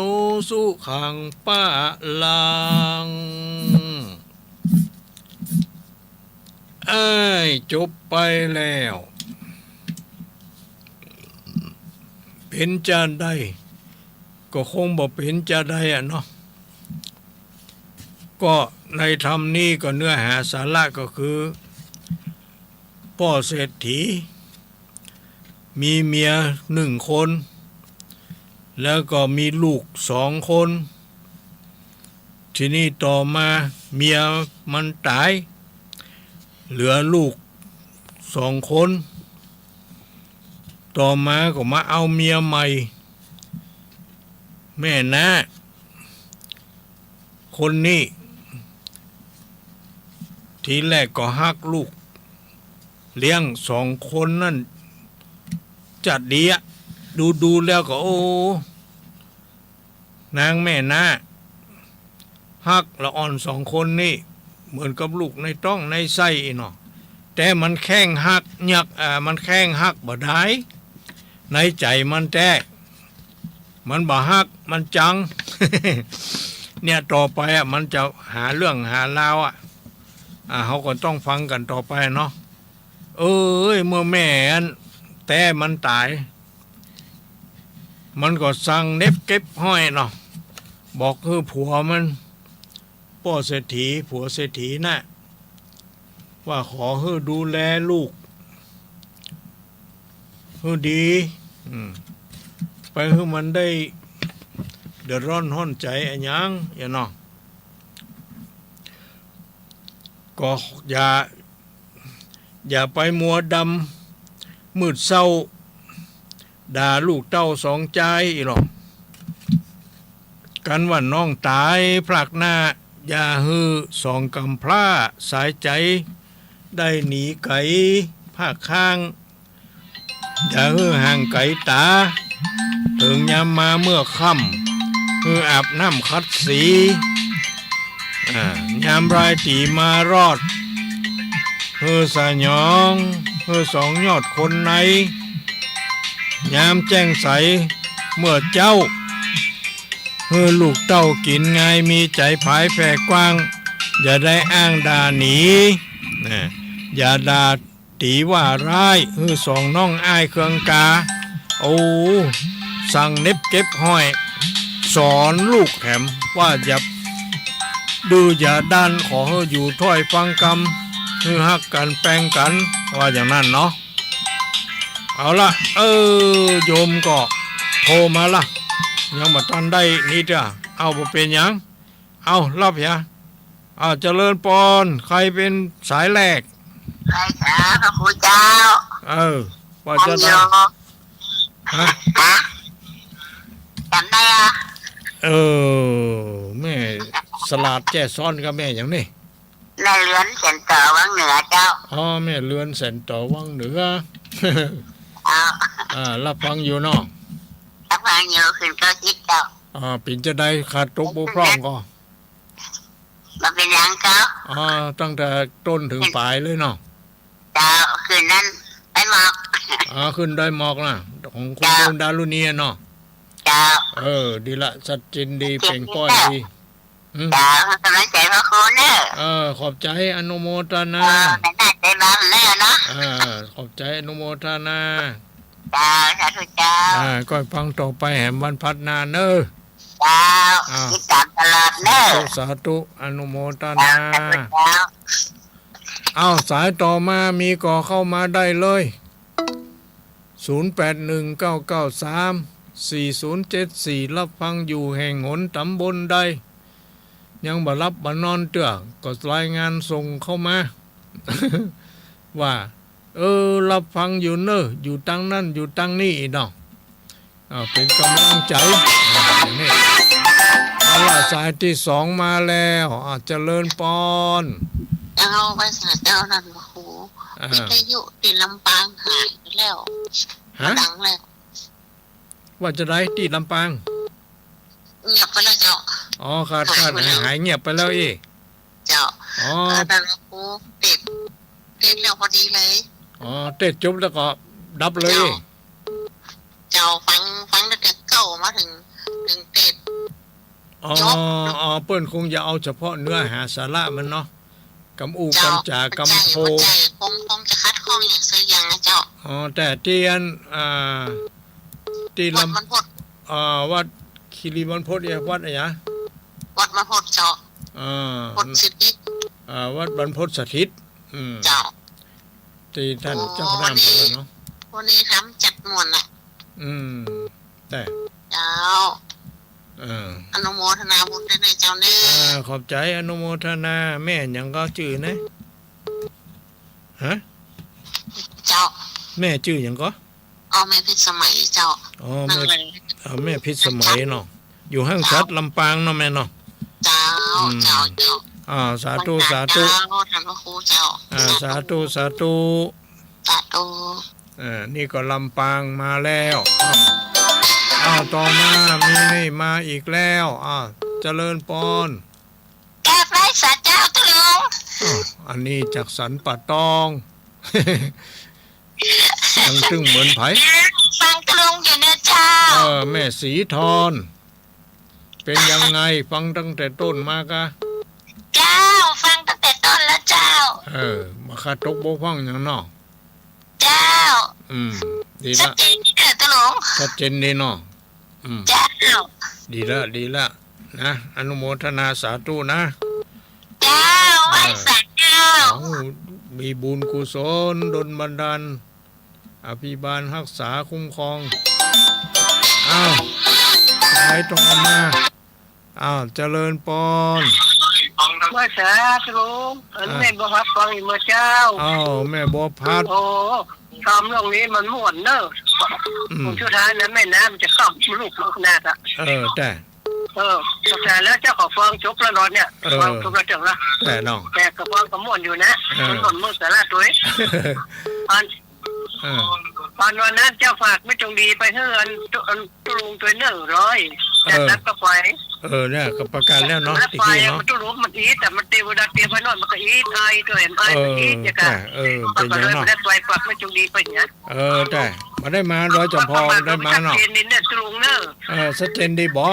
สุขังพะลัง อ้าย จบไปแล้ว เป๋นจาใด ก็คงบ่เป๋นจาใดอะเนาะ ก็ในธรรมนี้ก็เนื้อหาสาระก็คือ ป้อเศรษฐี มีเมียหนึ่งคน แล้วก็มีลูกสองคน ทีนี้ต่อมาเมียมันต๋าย เหลือลูกสองคน ต่อมาก็มาเอาเมียใหม่ แม่น้า คนนี้ ทีแรกก็ฮักลูกเลี้ยงสองคนนั้นจัดดีอะ ดูๆ แล้วก็ โอ้ นางแม่น้า ฮักละอ่อนสองคนนี้ เหมือนกับลูกในต๊องในไส้อี้เนาะ แต่มันแค่งฮัก ยัก อ่า มันแค่งฮักบ่ได้ ในใจ๋มันแต๊ มันบ่ฮัก มันจัง เนี่ย ต่อไปอะ มันจะหาเรื่องหาราวอะ อ่า เฮาก็ต้องฟังกั๋นต่อไปเนาะ เอ้ย เมื่อแม่อันแต๊มันต๋าย มันก็สั่งเหน็บเก็บฮ้อยเนาะ บอกหื้อผัวมัน ป้อเศรษฐี ผัวเศรษฐีน่ะ ว่าขอหื้อดูแลลูกหื้อดี อืม ไปหื้อมันได้เดือดร้อนฮ้อนใจ๋อะหยัง อย่าเนาะ ก็อย่า อย่าไปมัวดำมืดเศร้า ด่าลูกเต้าสองจายอี้หรอก กันว่าน้องต๋ายพรากหน้า อย่าหื้อสองกำพร้าสายใจ๋ได้หนีไก๋ภาคข้าง อย่าหื้อห่างไก๋ต๋า เถิงยามมาเมื่อค่ำ หื้ออาบน้ำขัดสี อ่า ยามรายตี๋มารอด หื้อสยอง หื้อสองยอดคนใน ยามแจ้งใสเมื่อเจ๊า หื้อลูกเต้ากิ๋นงาย มีใจ๋ผายแผ่กว้าง อย่าได้อ้างด่าหนี นะ อย่าด่า ตี๋ว่าร้าย หื้อสองน้องอ้ายเคืองกา โอ้ สั่งเหน็บเก็บฮ้อย สอนลูกแถมว่าอย่าดื้ออย่าด้าน ขอหื้ออยู่ถ้อยฟังกำ หื้อฮักกั๋นแปงกั๋น ว่าอย่างนั้นเนาะ เอาละ เออ โยมก็โทรมาละ ยังบ่ตันได้นี่เตื้อ เอา บ่เป๋นหยัง เอา ฮัลโหล อ่า เจริญปอน ใผเป๋นสายแรก ใผจ๊ะ พระครูเจ้า เออ ว่าจะ ฟังอยู่ ฮะ ฮะ จ๋ำได้อะ เออ แม่สลาดแจ้ซ้อนกับแม่หยังนี่ แม่เรือนแสนต่อวังเหนือเจ้า อ๋อ แม่เรือนแสนต่อวังเหนือ เอา อ่า ฮับฟังอยู่เนาะ ฮับฟังอยู่ ขึ้นเก้าสิบเจ้า อ่า เป๋นจาใด ขาดตกบกพร่องก่อ บ่เป๋นหยังเจ้า อ๋อ ตั้งแต่ต้นเถิงป๋ายเลยเนาะ เจ้า ขึ้นนั้นดอยหมอก อ๋อ ขึ้นดอยหมอกนะ ของคุณ เจ้า ดวงดารุณีอะเนาะ เจ้า เออ ดีละ ชัดเจนดี เจ๋งดี เป๋งป้อยดี อืม เจ้า กำลังใจ๋พระครูเน่อ เออ ขอบใจ๋ อนุโมทนา เออ แม่น้าใจ๋บาปเน่อเนาะ เออ ขอบใจ๋ อนุโมทนา เจ้า สาธุเจ้า อ่า ก็ฟังต่อไปแหมวันพัดหน้าเน่อ เจ้า เจ้า อ้าว ติดต๋ามตลอดเน่อ สาธุ สาธุ อนุโมทนา เจ้า เจ้า อ้าว สายต่อมามีก่อเข้ามาได้เลย ศูนย์แปดหนึ่งเก้าเก้าสามสี่ศูนย์เจ็ดสี่ รับฟังอยู่แห่งหนต๋ำบลใด ยังบ่หลับบ่นอนเตื้อ ก็รายงานส่งเข้ามา ว่า เออ รับฟังอยู่เน่อ อยู่ตังนั้น อยู่ตังนี้เนาะ อ่า เป๋นก๋ำลังใจ๋ อ่า อย่างนี้ เอาล่ะ สายตี้สองมาแล้ว อ่า เจริญปอน เจ้า ไหว้สาเจ้า นั่น โอ้โห อ่า วิทยุตี้ลำปางหายไปแล้ว ฮะ ดังแล้ว ว่าจะไดตี้ลำปาง เงียบไปแล้วเจ้า อ๋อ ครับ ครับ หายไปแล้ว หายเงียบไปแล้วอี้ เจ้า อ๋อ เออ นั่นแหละ โอ้ เตศน์ เตศน์แล้วพอดีเลย อ๋อ เตศน์จบแล้วก็ดับเลย เจ้า อี้ เจ้า ฟัง ฟังตั้งแต่เก๊ามาเถิง เถิงเตศน์ อ๋อ จบ อ๋อ เปิ้นคงจะเอาเฉพาะเนื้อหาสาระมันเนาะ กำอู้ เจ้า กำจ๋า ใจ้ กำโพ ใจ้ คง คงจะขัดข้องอย่างสักอย่างนะเจ้า อ๋อ แต่ตี้อัน อ่า ตี้ลำ วัดบรรพต อ่า วัดคีรีบรรพตเนี่ย วัดอะไรอะ วัดบรรพตเจ้า อ่า บรรพตสถิต อ่า วัดบรรพตสถิต อืม เจ้า ตี้ต้าน โอ้ เจ้าคณะอำเภอเนาะ วันนี้ วันนี้ทำจัดม่วนน่ะ อืม แต่ เจ้า เออ อนุโมทนาบุญด้วยนะเจ้าเน่อ อ่า ขอบใจ๋ อนุโมทนา แม่หยังก็จื้อนะ ฮะ เจ้า แม่จื้อหยังก็ อ๋อ แม่พิสมัยเจ้า อ๋อ แม่ นั่นแหละ เอ่อ แม่พิสมัยเนาะ อยู่ห้างฉัตรลำปางเนาะแม่เนาะ เจ้า อืม เจ้า เจ้า อ่า สาธุ สาธุ เจ้า ท่านพระครูเจ้า อ่า สาธุ สาธุ สาธุ สาธุ อ่า นี่ก็ลำปางมาแล้ว อ้าว ต่อมามีนี่มาอีกแล้ว อ่า เจริญปอน กราบไหว้สาเจ้าตุ๊ลุง อ้าว อันนี้จากสันป่าตอง เสียงตึงเหมือนใผ ฟังตุ๊ลุงอยู่เน่อเจ้า เออ แม่ศรีทอน เป๋นยังไง ฟังตั้งแต่ต้นมากะ เจ้า ฟังตั้งแต่ต้นแล้วเจ้า เออ บ่ขาดตกบกพร่องหยังเนาะ เจ้า อืม ดีละ ชัดเจนดีเน่อตุ๊ลุง ชัดเจนดีเนาะ อืม เจ้า ดีละ ดีละ นะ อนุโมทนาสาธุนะ เจ้า ไหว้สาเจ้า เอ้า มีบุญกุศลดลบันดาล อภิบาลฮักษาคุ้มครอง อ้าว สายต่อมา อ้าว เจริญปอน ไหว้สาตุ๊ลุง อัน อ่ะ แม่บัวพัดฟังอยู่เมื่อเจ้า อ้าว แม่บัวพัด โอ้ ทำเรื่องนี้มันม่วนเน่อ อืม ผลสุดท้ายนะ แม่น้ำจะเข้าลูกลูกนาดอะ เออ แต่ เออ เข้าใจ๋แล้วเจ้า ก็ฟังจบแล้วเนาะเนี่ย เออ ฟังจบแล้วเถิงละ แต่เนาะ แต่ก็ฟังก็ม่วนอยู่นะ เออ มันม่วนเมื่อสาระตัวเอง อัน เออ อันวันนั้นเจ้าฝากแม่จงดีไปหื้ออัน อันตุ๊ลุงตวยเน่อร้อย เออ จัดนัดก็ไป เออ เนี่ย ก็ประกาศแล้วเนาะ แล้ว ตี้ ไป กี้เนาะ มันตุ๊ลุงมันอีท แต่มันเตรียมเวลาเตรียมไว้หน่อย มันก็อีท ไอตวย ไอ เออ มันอีท อย่างเงี้ย แต่ เออ มันก็เลย เป๋นหยังเนาะ บ่ได้ไป ฝากแม่จงดีไปเนี่ย เออ แต่บ่ได้มาดอยจ๋ำภอ บ่ได้มาเนาะ ชัดเจนดีเน่อตุ๊ลุงเน่อ เออ ชัดเจนดีบ่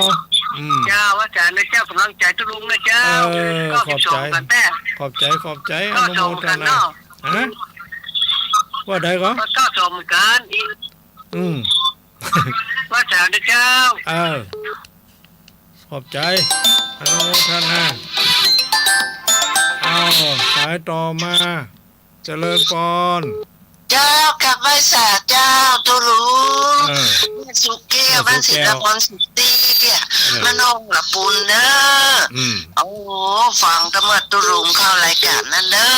อืม เจ้า ไหว้สาเน่อเจ้า ก๋ำลังใจ๋ตุ๊ลุงเน่อเจ้า เออ เก้าสิบสอง ขอบใจ๋ กันแต่ ขอบใจ๋ ขอบใจ๋ เก้าสอง อนุโมทนา กันเนาะ ฮะ ว่าใดก็ ก็เก้าสองเหมือนกันอีก อืม ไหว้สาเน่อเจ้า เออ ขอบใจ๋ อนุโมทนา อ้าว สายต่อมา เจริญปอน เจ้า กราบไหว้สาเจ้าตุ๊ลุง เออ แม่สุแก้ว แม่สุแก้ว บ้านศรีนครศรีเตี้ย เออ บ้านโน่งละปูนเน่อ อืม โอ้ ฟังตะเมิดตุ๊ลุงเข้ารายก๋านนั้นเน่อ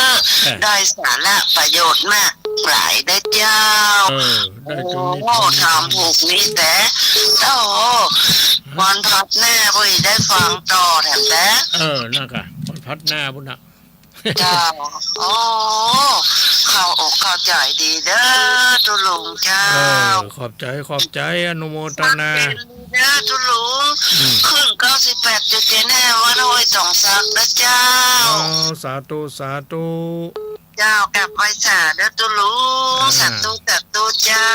เออ ได้สาระประโยชน์มากหลายเน่อเจ้า เออ ได้ตรงนี้ โอ้ ตรงนี้ ถามถูกนี้แต่ โอ้ วันพัดหน้าปุ้ยได้ฟังต่อแถมแต่ เออ นั่นกะ วันพัดหน้าปุ้นน่ะ เจ้า โอ้ เข้าอกเข้าใจ๋ดีเน่อตุ๊ลุงเจ้า เออ ขอบใจ๋ ขอบใจ๋ อนุโมทนา เน่อตุ๊ลุง อืม คลื่นเก้าสิบแปดจุดเจ็ด แห่งวัดห้วยตองสักเน่อเจ้า อ๋อ สาธุ สาธุ เจ้า กราบไหว้สาเน่อตุ๊ลุง อ่า สาธุ สาธุเจ้า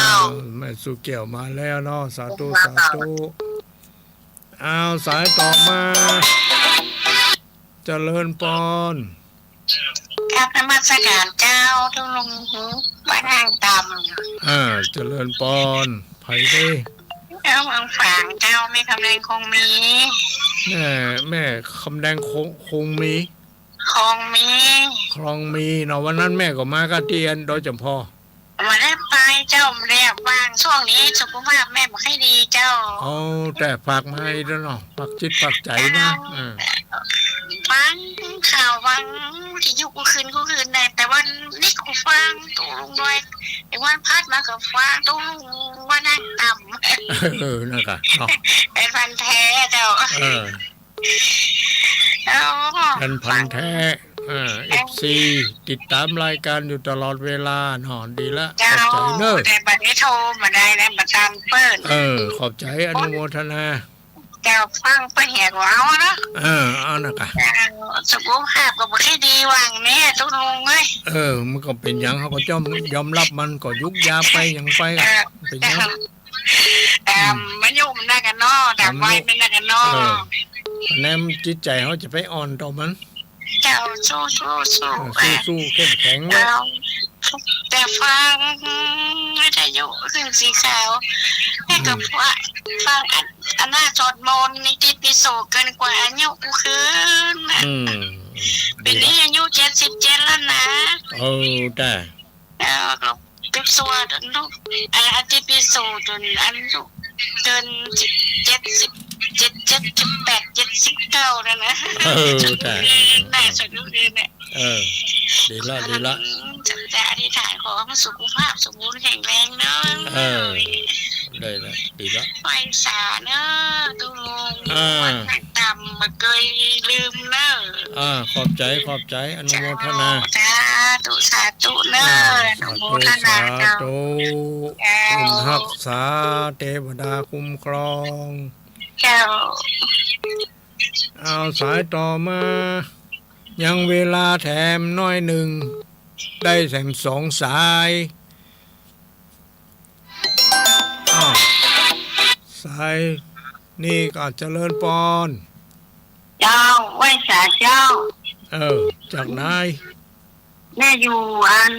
อ่า แม่สุแก้วมาแล้วเนาะ สาธุ เจ้า สาธุ อ้าว สายต่อมา เจริญปอน กราบนมัสก๋านเจ้าตุ๊ลุง บ้านอ่างต่ำ อ่า เจริญปอน ใผเด้อ เจ้า เมืองฝางเจ้า แม่คำแดงคงมี แม่ แม่คำแดงคง คงมี คงมี คงมีเนาะ วันนั้นแม่ก็มาก้าเตียนดอยจ๋ำพอ บ่ได้ไปเจ้า บ่ได้ว่าง ช่วงนี้สุขภาพแม่บ่ค่อยดีเจ้า อ๋อ แต่ฝากมาให้ด้วยเนาะ ฝากจิตฝากใจ๋นะ เจ้า เออ ฟังข่าวฟังวิทยุกู้คืนกู้คืนนะ แต่วันนี้ก็ฟังตุ๊ลุงดอย ไอ้วันพัดมาก็ฟังตุ๊ลุงว่านั่งต่ำ เออ นั่นกะเนาะ เป็นพันธุ์แท้เจ้า เออ เอ้า เป็นพันธุ์แท้ เออ เอฟซี ติดต๋ามรายก๋านอยู่ตลอดเวลาเนาะ ดีละ เจ้า ขอบใจ๋เน่อ แต่บัดนี้โทรบ่ได้แล้ว บ่ตามเปิ้น เออ ขอบใจ๋ อนุโมทนา เจ้า ฟังไปแหกหัวเอาเนาะ เออ เอานะกะ เจ้า สุขภาพก็บ่ค่อยดีหว่างแน่ตุ๊ลุงเอ้ย เออ มันก็เป๋นหยัง เฮาก็ยอม ยอมฮับมัน ก็ยุกยาไปหยังไป เออ เป๋นหยัง เจ้า ต๋าม อืม อายุมันนั่นกะเนาะ ต๋าม ต๋ามวัย อายุ มันนั่นกะเนาะ เออ อันนั้นจิตใจ๋เฮาจะไปอ่อนต่อมัน เจ้า สู้ๆๆ เออ ไป สู้ๆ เข้มแข็งไว้ เจ้า แต่ฟังวิทยุขึ้นสีขาว แม่ก็ อืม ฟัง ฟังอัน อันน่าสวดมนต์อิติปิโสเกินกว่าอายุกูคืนน่ะ อืม อืม ปีนี้ ดีละ อายุเจ็ดสิบเจ็ดแล้วนะ เออ แต่ แล้วก็ไปสวดอันลูก ไอ้อิติปิโสจ๋นอันลูก เกินเจ็ดสิบ เจ็ด เจ็ดสิบแปด เจ็ดสิบเก้าแล้วนะ เออ แต่ แม่สวดลูกเองเนี่ย เออ ดีละ ดีละ อืม จะ จะอธิษฐานขอให้สุขภาพสมบูรณ์แข็งแรงเนาะ เออ ได้ละ ดีละ ไหว้สาเนาะตุ๊ลุง เออ วันนั่งต่ำบ่เกยลืมเนาะ อ่า ขอบใจ๋ ขอบใจ๋ อนุโมทนา เจ้า สาธุ สาธุเนาะ อ่า อนุโมทนา สาธุ เจ้า สาธุ เจ้า บุญฮักษา เตวดาคุ้มครอง เจ้า เอา สายต่อมา ยังเวลาแถมหน้อยนึ่ง ได้แถมสองสาย อ้าว สายนี่ก็เจริญปอน เจ้า ไหว้สาเจ้า เออ จากไหน แม่อยู่อัน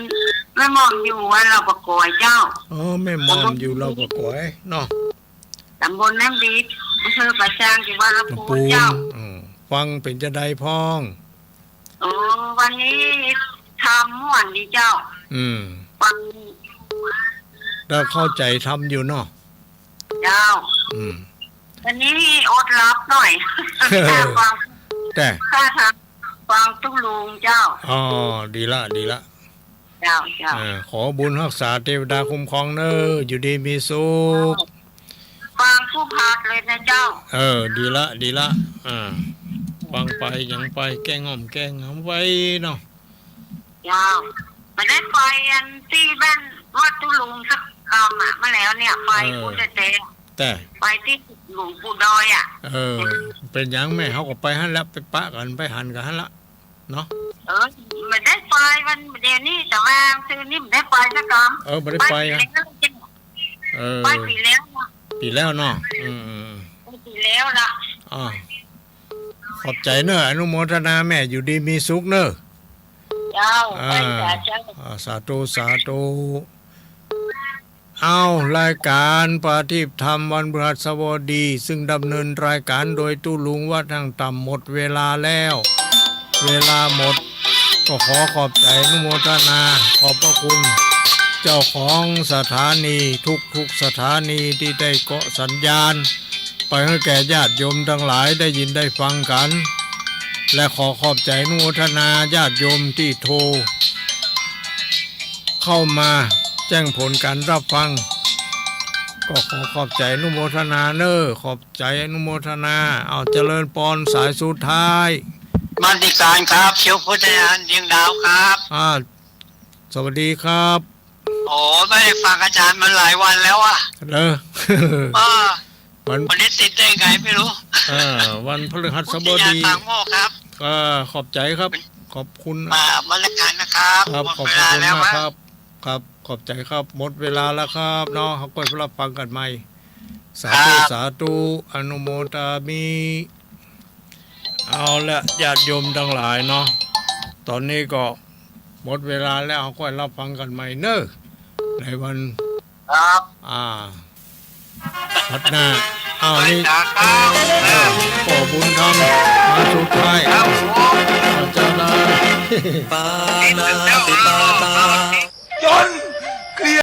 แม่หม่อมอยู่อันเหล่าปะก๋อยเจ้า อ๋อ แม่หม่อมอยู่เหล่าปะก๋อยเนาะ ตำบลน้ำดิบ อำเภอป่าซาง จังหวัดลำพูนเจ้า อืม ฟังเป๋นจาใดพ่อง โอ้ วันนี้ธรรมม่วนดีเจ้า อืม ฟัง แล้วเข้าใจ๋ธรรมอยู่เนาะ เจ้า อืม วันนี้อดหลับหน่อย ฟัง แต่ ข้าทำฟังตุ๊ลุงเจ้า อ๋อ ดีละ ดีละ เจ้า เจ้า เออ ขอบุญฮักษาเตวดาคุ้มครองเน่อ อยู่ดีมีสุข ฟังทุกพาร์ทเลยนะเจ้า เออ ดีละ ดีละ อ่า ฟังไปหยังไป แก้ง่อมแก้เหงาไปเนาะ เจ้า บ่ได้ไปอันตี้บ้านวัดตุ๊ลุงสักกำอะ มาแล้วเนี่ย ไป เออ พุ้นแต่ แต่ ไปตี้หลวงปู่ดอยอะ เออ เป๋นหยังแม่ เฮาก็ไปหั้นแหละ ไปปะกั๋น ไปหันกั๋นหั้นละ เนาะ เออ บ่ได้ไปวันเดี๋ยวนี้ แต่ว่าคืนนี้บ่ได้ไปสักกำ เออ บ่ได้ไป ไปปีแล้ว เออ ไปปีแล้ว ปีแล้วเนาะ อืม อืม อืม ไปปีแล้วละ อ่า ขอบใจ๋เน่อ อนุโมทนาแม่ อยู่ดีมีสุขเน่อ เจ้า อ่า ไปสาเจ้า อ่า สาธุ สาธุ เอา รายก๋านประทีปธรรมวันพฤหัสบดี ซึ่งดำเนินรายก๋านโดยตุ๊ลุงวัดห้างต่ำ หมดเวลาแล้ว เวลาหมด ก็ขอขอบใจ๋อนุโมทนา ขอบพระคุณ เจ้าของสถานีทุกๆสถานีตี้ได้เกาะสัญญาณ ไปหื้อแก่ญาติโยมตังหลายได้ยินได้ฟังกั๋น และขอขอบใจ๋อนุโมทนาญาติโยมตี้โทร เข้ามาแจ้งผลก๋านฮับฟัง ก็ขอขอบใจ๋อนุโมทนาเน่อ ขอบใจ๋อนุโมทนา เอา เจริญปอน สายสุดท้าย มาติการครับ เชียวพุทธยานเชียงดาวครับ อ่า สวัสดีครับ โอ้ ไม่ได้ฟังอาจารย์มาหลายวันแล้วอะ เหรอ เออ วัน วันนี้ติดได้ไงไม่รู้ เออ วันพฤหัสบดี พุทธยานปากหม้อครับ อ่า ขอบใจ๋ครับ ขอบคุณ อ่า มาแล้วกันนะครับ ครับ หมดเวลาแล้ว ขอบพระคุณมากครับ ครับ ขอบใจ๋ครับ หมดเวลาแล้วครับเนาะ เฮาก็ไปฮับฟังกั๋นใหม่ สาธุ ครับ สาธุ อนุโมทามิ เอาละ ญาติโยมตังหลายเนาะ ต๋อนนี้ก็หมดเวลาแล้ว เฮาก็ไปฮับฟังกั๋นใหม่เน่อ ในวัน ครับ อ่า ตัดหน้า อ้าว นี่ จ๋าครับ เออ ป้อบุญธรรม มาสุดท้าย ครับผม อาจารย์ ปานาติปาตา จน